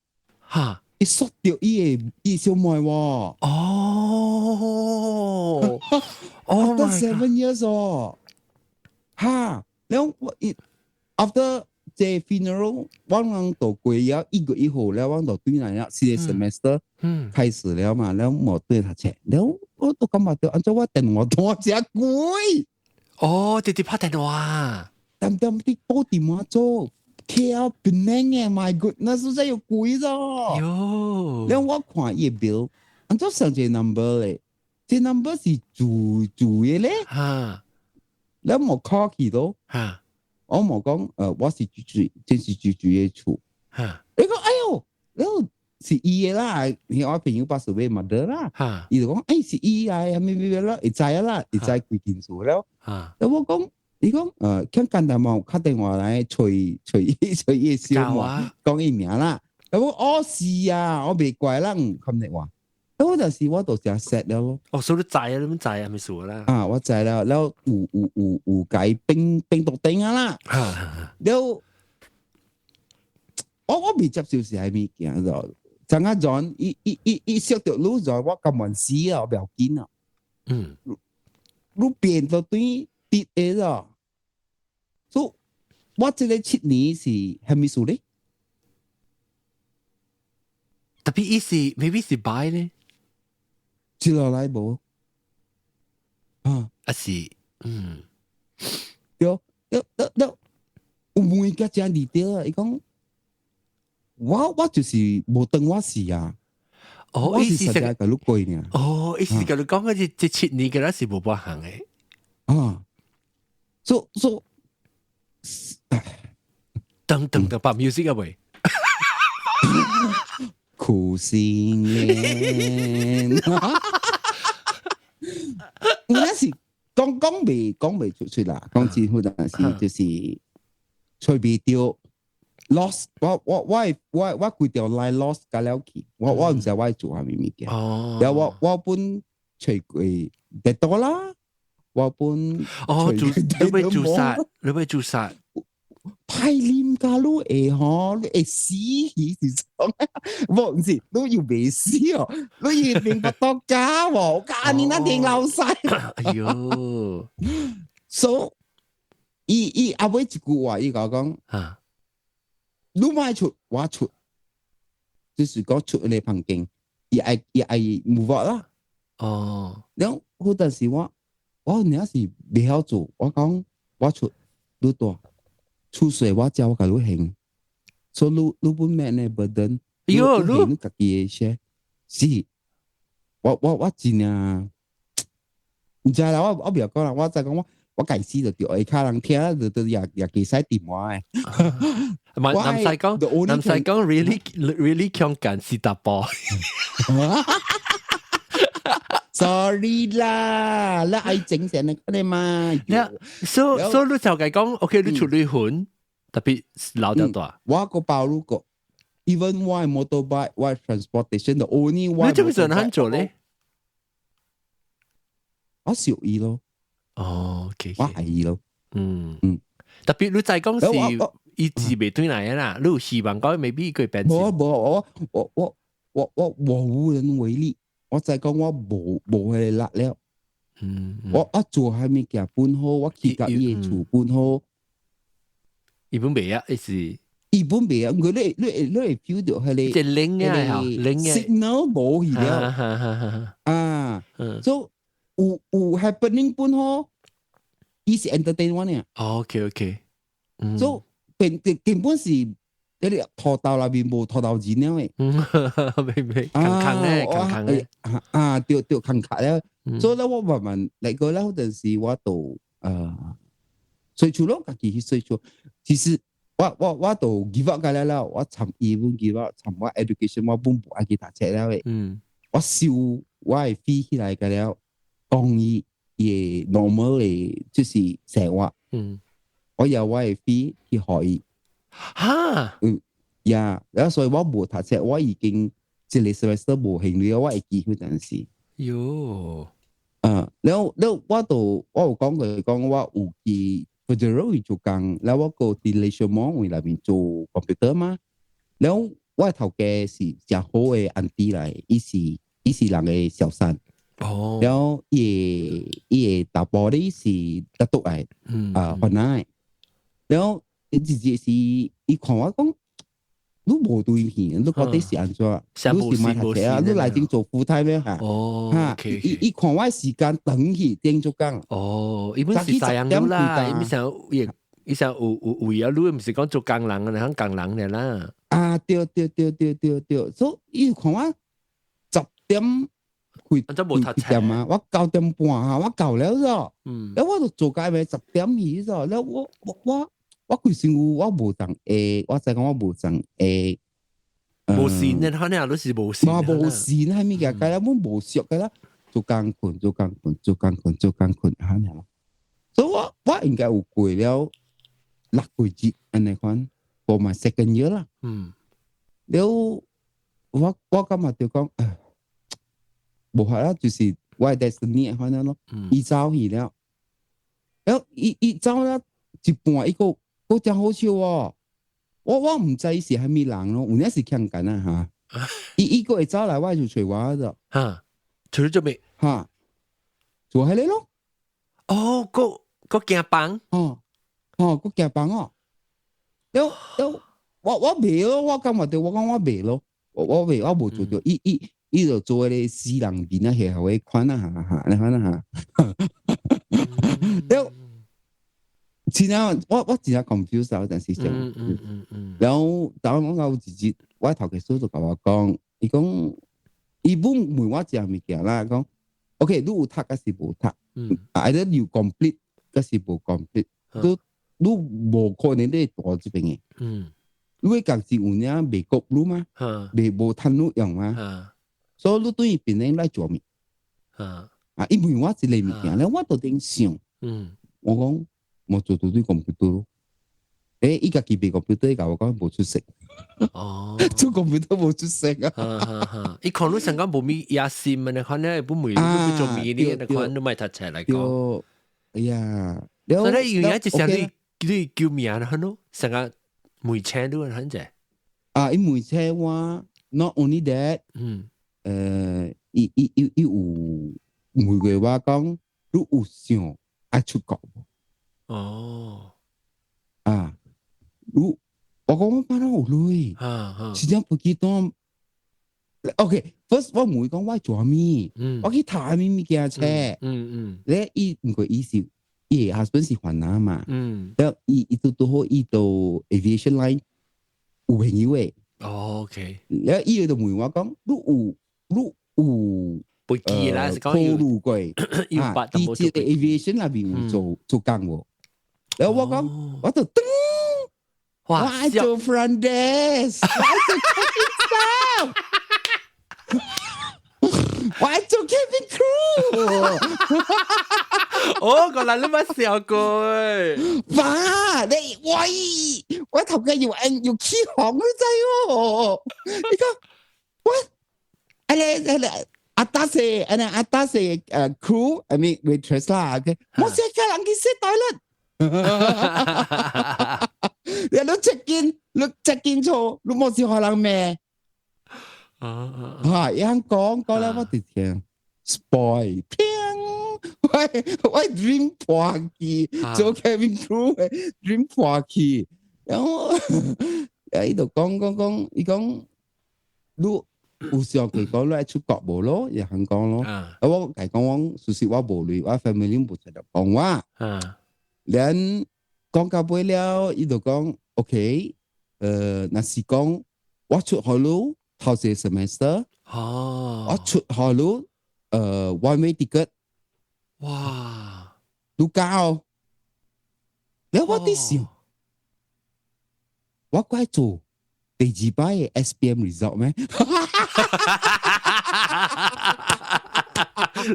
Speaker 2: 伊摔著伊的小妹喎。
Speaker 1: 哦
Speaker 2: After 7 years 哦，哈，然後我伊 after 這 funeral，我人就過了1月1號了，我就轉來了，四個 semester 開始了嘛，然後無轉讀冊，然後我都感覺著按怎我電話單誠貴。
Speaker 1: 哦，直直拍電話。
Speaker 2: 點點啲報電話做 KL Penang 嘅，My goodness，真係有貴咗。然後我看伊 bill，按怎上一個 number 咧？這 number 是住住的咧。你無 call 去咯。我無講，我是住住，這是住住的厝。你講，哎喲，你是伊的啦，我朋友 pass away mother 啦。伊就講，哎，是伊來，咩咩咩啦，會知啦，會知規件事了。我講，伊講，較簡單嘛，敲電話來揣揣揣伊小妹，講伊名啦。我哦是啊，我袂怪人冚電話。我就是我就誠 sad 了咯。
Speaker 1: 哦，所以你知啊，你毋知啊，咪數啦。
Speaker 2: 啊，我知了，了有共冰毒頂啊啦。了，我未接受是啥物件就，怎啊 John 伊識著你就我甘願死啊，我不要緊啊。你變到對跌的咯。所以，我這個7年是啥物事咧？
Speaker 1: 特別伊是 maybe 是 bi 咧。
Speaker 2: 接落來無啊？
Speaker 1: 啊是，
Speaker 2: 對對對對，有問甲誠離對啊！伊講我就是無當我是啊。
Speaker 1: 哦，
Speaker 2: 我是實在共你過爾。
Speaker 1: 哦，意思共你講，這7年敢若是無半項的。
Speaker 2: 啊，so
Speaker 1: 等等等，把 music 啊喂。
Speaker 2: 苦心戀。有陣時講講未出啦，講真好陣時就是隨便掉 lost，我規條 line lost 甲了去，我毋知我做啥物物件。然後我本隨過得多啦，我本
Speaker 1: 哦，自你欲自殺，你欲自殺。
Speaker 2: 歹啉甲你會吼，你會死去是創？無毋是，你又未死哦，你又明白到家喎，教你那電老細。
Speaker 1: 哎喲，
Speaker 2: 所以伊後尾一句話，伊共我講，你莫出，我出，就是講出你房間，伊愛 move out 啦。然後好陣時我爾是袂曉做，我講我出，你蹛。厝稅我交我共你還，所以你本免呢 burden，
Speaker 1: 喲，
Speaker 2: 你家己的 share，是，我真正，毋知啦，我袂曉講啦，我知講我該死就對，下跤人聽就也會使電話的。
Speaker 1: 唔係，唔使講，唔使講，really really 強緊是達波。
Speaker 2: Sorry 啦，你愛整成你你嘛。
Speaker 1: So 你就係講，OK，你出離婚，特別老掉大。
Speaker 2: 我個包如果 even 我 motorbike 我 transportation the only one。
Speaker 1: 你做咩做很做咧？
Speaker 2: 我小伊咯。
Speaker 1: 哦，OK，
Speaker 2: 我愛伊咯。
Speaker 1: 特別你再講是伊字未對來啦，你有希望講未必佢變。
Speaker 2: 無無我無能為力。我就講我無彼個力了。我做啥物件本好，我去甲伊的厝本好。
Speaker 1: 伊本袂啊，伊是。
Speaker 2: 伊本袂啊，佢你會 feel 到彼個。
Speaker 1: 即係冷啊，冷啊。
Speaker 2: signal 無去了。啊，所以有 happening 本好，伊是 entertain 我呢。
Speaker 1: OK。
Speaker 2: 所以根本是。你個塗豆內面無塗豆仁了的，
Speaker 1: 未未，空空的，空空的，
Speaker 2: 啊，對對，空殼了。所以咧，我慢慢來個咧，嗰陣時我都隨厝咯，家己去隨厝。其實我都 give up 了啦，我尋伊本 give up，尋我 education 我本無愛去讀冊了的。我收我的 fee 起來個了，當伊伊 normal 的就是生活。我有我的 fee 去予伊。
Speaker 1: 哈，
Speaker 2: 呀，然後所以我無讀冊，我已經一個 semester 無還了，我會記彼陣時。
Speaker 1: 喲，
Speaker 2: 然後我就我有講過講我有去 Federal 做工，然後我閣佇 Leisure Mall 位內面做 computer 嘛。然後我頭家是誠好的 auntie 來，伊是人的小三。然後伊的查埔咧是拿督來，啊，番仔。然後伊直接是伊看我講，你無對去，你到底是按怎？你是莫讀冊啊？你來頂做 full time 咩？嚇？
Speaker 1: 哦，
Speaker 2: 伊看我時間轉去頂做工。
Speaker 1: 哦，伊本是西洋啦，伊想伊想有為啊，你毋是講做工人啊，你講工人的啦。
Speaker 2: 啊，對對對對對對，所以伊看我10點開幾點啊？我9點半啊，我到了咗。了我就做該咩10點去咗，了我規身軀我無當下，我知講我無當下。
Speaker 1: 無線的，可能都是無線。
Speaker 2: 嘛無線係物件，該啦，阮無熟該啦，做工睏，做工睏，做工睏，做工睏，哈爾。所以我應該有過了6個月按呢款，for my second year 啦。了我感覺就講，無法啦，就是我的 destiny 款樣咯。伊走去了，了伊走了一半，伊閣閣真好笑哦。我毋知伊是啥物人咯，有影是欠干啊哈。伊閣會走來，我就揣我咗。
Speaker 1: 哈，揣你做咩？
Speaker 2: 哈，做彼个咯。
Speaker 1: 哦，閣閣行房？
Speaker 2: 哦哦，閣行房哦。了了，我袂咯，我感覺著我講我袂咯，我袂，我無做著。伊就做彼個死人面啊，下予款啊，哈哈，你看啊哈。了，真正我真正 confuse 啊，陣時想。然後當我有一日，我頭家嫂就共我講，伊講伊本問我一項物件啦，講 OK，你有讀抑是無讀？either you complete 抑是無 complete，你無可能你蹛這邊的。你會共是有影袂國你嗎？袂無趁你用嗎？所以你對伊變來做物？啊，伊問我一个物件咧，我就頂想，我講我做到對 computer 咯。伊家己賣 computer，共我講無出息。做 computer 無出息啊！
Speaker 1: 伊看你上講無咪野心的，可能不問你做咪呢？那款你莫讀冊來講。
Speaker 2: 哎呀，
Speaker 1: 所以有影一時你叫名啦，咯，成個問請你很濟。
Speaker 2: 啊，伊問請我，not only that，伊有問過我講，你有想愛出國無？啊，你我講我擺哪有鐳，是這不記得。OK，first 我問伊講我愛做啥，我去讀啥物物件冊。咧伊毋過伊是伊 husband 是雲南嘛，了伊拄拄好伊到 aviation line 有朋友的。了伊就問我講，你有
Speaker 1: 飛機啦，是
Speaker 2: 考慮過啊？佇這个 aviation 內面有做做工無？了我講，我就噔，我愛做 front desk，我愛做 cabin staff，我愛做 cabin crew。
Speaker 1: 哦，個人你捌笑過。
Speaker 2: 哇！你喂，我頭家要按要起哄，你知哦？你講我，哎咧哎咧，atas 的，哎咧 atas 的crew，I mean waitress 啦，OK，我先叫人去洗 toilet。你 check in，你 check in 錯，你無是予人罵。啊！伊樣講講咧，我直聽 spoil，我 dream 破去，做 cabin crew 的 dream 破去，然後伊就講講講，伊講你有想過講你愛出國無咯？伊肯講咯。啊，我共伊講講，事實我無鐳，我 family 無出來幫我。連講到尾了，伊就講 OK，若是講我出予你頭一個 semester，我出予你one way ticket，你交，了我佇想，我該做第二擺的 SPM result 咩？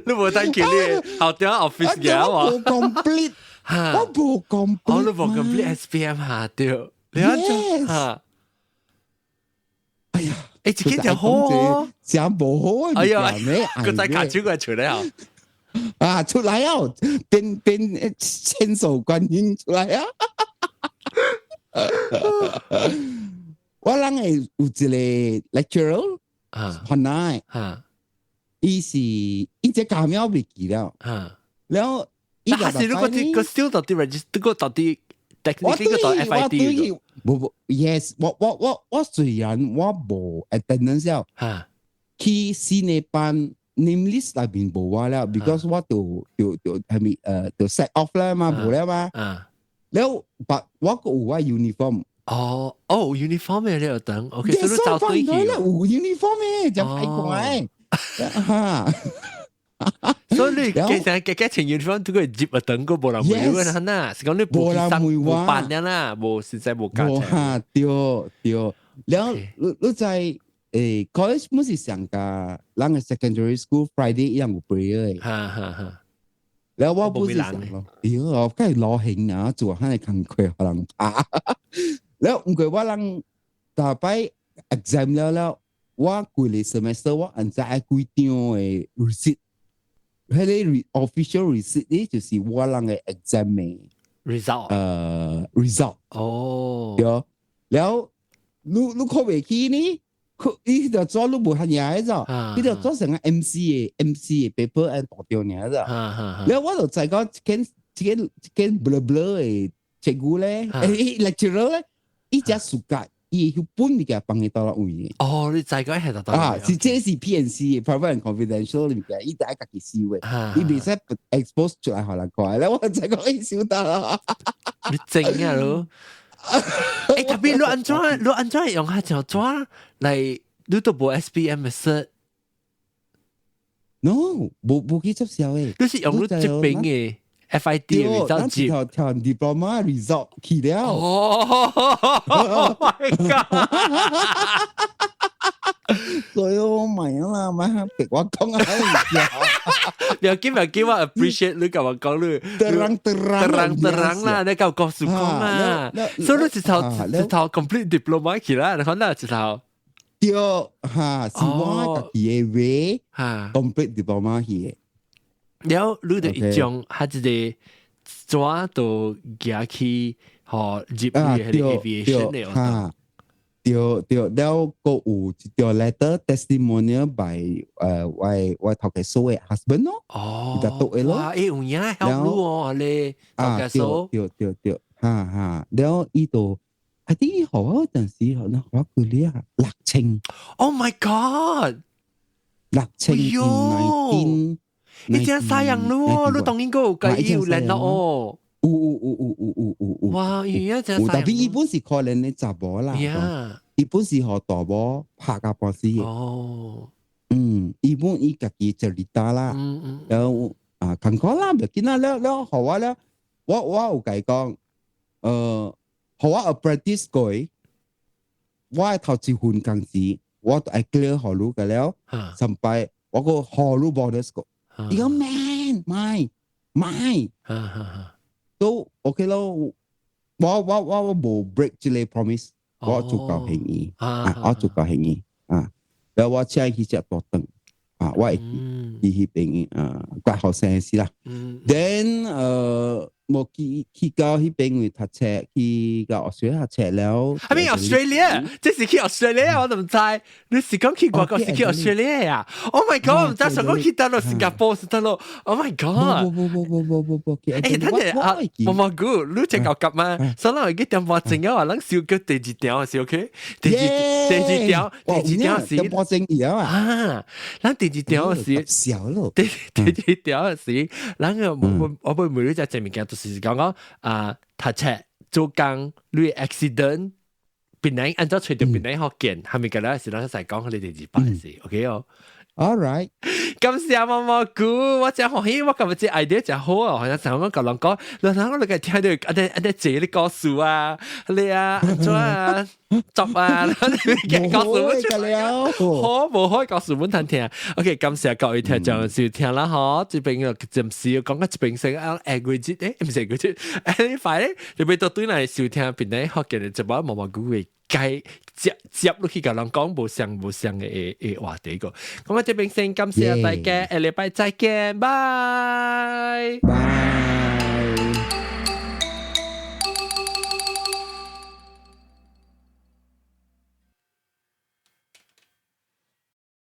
Speaker 1: 你無等叫你後點 office 嘅
Speaker 2: 我無 complete，我無 complete，
Speaker 1: 我都無 complete SPM 下對，你安怎嚇？
Speaker 2: 哎呀，
Speaker 1: 這間就好哦，
Speaker 2: 真無好
Speaker 1: 哎呀，佢再卡手過出來啊！
Speaker 2: 啊，出來啊！變變千手觀音出來啊！我人會有一個 lecturer，雲南的，伊是伊這教秒袂記了，然後
Speaker 1: 伊還是如果你個 still 到底 register 個到底 technically 個到 FIT
Speaker 2: 無無，yes，我雖然我無 attendance 了，去新的班 name list 內面無我了，because 我就係咪就 set off 啦嘛，無了嘛，了 but 我閣有我 uniform。
Speaker 1: 哦，uniform 嘅你有等，OK，所以你走對去。
Speaker 2: 有 uniform 嘅，就歹看哈。
Speaker 1: 所以你其實加加穿 uniform 都可以入啊等個無人問你啦，是講你無人問我，無辦了啦，無實在無價錢。
Speaker 2: 哈，對對，了你在college 毋是上個咱个 secondary school Friday 一樣有 prayer 的。
Speaker 1: 哈哈哈。
Speaker 2: 了我不是想咯，哎喲，梗係攞興啊，做下個工課予人拍。了毋過我人逐擺 exam 了了，我規个 semester 我按照愛幾張的 receipt，彼个 official receipt 呢，就是我人的 exam 的
Speaker 1: result，result。
Speaker 2: 對，了你考袂起呢？伊就做你無遐爾個咋？伊就做成個 MC 的 paper 按大條爾咋？了我就知講這間這間這間 blur blur 的結果咧，lecturer 咧，伊只暑假伊會本物件放佇佗位。
Speaker 1: 哦，你知講係佗
Speaker 2: 啊，是這是 P&C private and confidential 物件，伊就愛家己收的，伊袂使 expose 出來予人看。了我知講伊收得啦。
Speaker 1: 你真啊咯？特別你按怎你按怎用下就怎來，你都無 SPM 的 cert。
Speaker 2: No，無無去接受的。
Speaker 1: 你是用你這邊的 FIT 嘅 result 接。
Speaker 2: 條條 diploma result 去了。
Speaker 1: 哦，Oh my god！
Speaker 2: 所以我唔係啦，咪逼我講啊！
Speaker 1: 不要緊，不要緊，我 appreciate 你共我講你。
Speaker 2: terang terang
Speaker 1: terang terang 啦，你共告訴講啊。所以你一頭一頭 complete diploma 去啦，你看啦一頭。
Speaker 2: 對，嚇，是我家己的話complete diploma 去
Speaker 1: 的。了，你就一種，他一個紙都寄去，予入去彼个 aviation 的。
Speaker 2: 嚇，對對，了閣有一條 letter testimonial by 我頭家嫂的 husband 咯。
Speaker 1: 哦。
Speaker 2: 就讀的咯。
Speaker 1: 哇，欸，有影曉你哦，你頭家嫂。
Speaker 2: 對對對，哈哈，了伊就，I think 予我陣時，可能我幾年啊，6000。
Speaker 1: Oh my god！
Speaker 2: 6000 nineteen。
Speaker 1: 你真犀人咯，你當然閣有計有聯絡哦。
Speaker 2: 有有有有有有有有。
Speaker 1: 哇，伊真
Speaker 2: 有，但係伊本是可憐的查某啦。伊本是予大某拍甲半死的。
Speaker 1: 哦。
Speaker 2: 嗯，伊本伊家己 cerita 啦。然後啊，艱苦啦，袂緊啦，了了，予我了，我有共伊講，予我 apprentice 過，我的頭一份工資，我都愛 clear 予你個了，上擺我閣予你 bonus 個。伊講免，莫莫，都 OK 咯。我無 break 這个 promise，我做到還伊，啊，我做到還伊，啊，然後我請伊去食大頓，啊，我會去彼邊啊，怪後生的事啦。Then 無去到彼邊位讀冊，去到 Australia 讀冊了。
Speaker 1: I mean Australia，這是去 Australia，我都毋知。你是講去外國是去 Australia 啊？Oh my god！毋知想講去佗落新加坡是佗落？Oh my god！
Speaker 2: 無無無無無無無。
Speaker 1: 欸，等陣啊，毛毛菇，你這夠急嗎？所以我記點半鐘啊，咱收腳第二條是 OK？第二條，第二條是
Speaker 2: 點半鐘以後啊。
Speaker 1: 啊，咱第二條是
Speaker 2: 小咯。
Speaker 1: 第二條是，咱個我會每日只物件，就是講講啊，讀冊做工，你 accident，檳榔按照揣著檳榔福建，係咪個咧？是咱一齊講你第二擺是 OK 哦。
Speaker 2: All right，
Speaker 1: 感謝毛毛菇，我真歡喜，我感覺這 idea 真好啊！好像上我共人講，然後我就聽到按呢按呢坐咧故事啊，你啊，按怎啊，作啊，你故事出來，好無好故事阮通聽。OK，感謝各位聽眾收聽啦，嗬，這邊個暫時講到這邊先啊，下個節誒，毋是下個節，下禮拜咧就欲倒轉來收聽檳榔福建的節目毛毛菇會解接接落去共人講無相無相的話題個。咁我這邊先感謝大家，下禮拜再見，拜。
Speaker 2: 拜。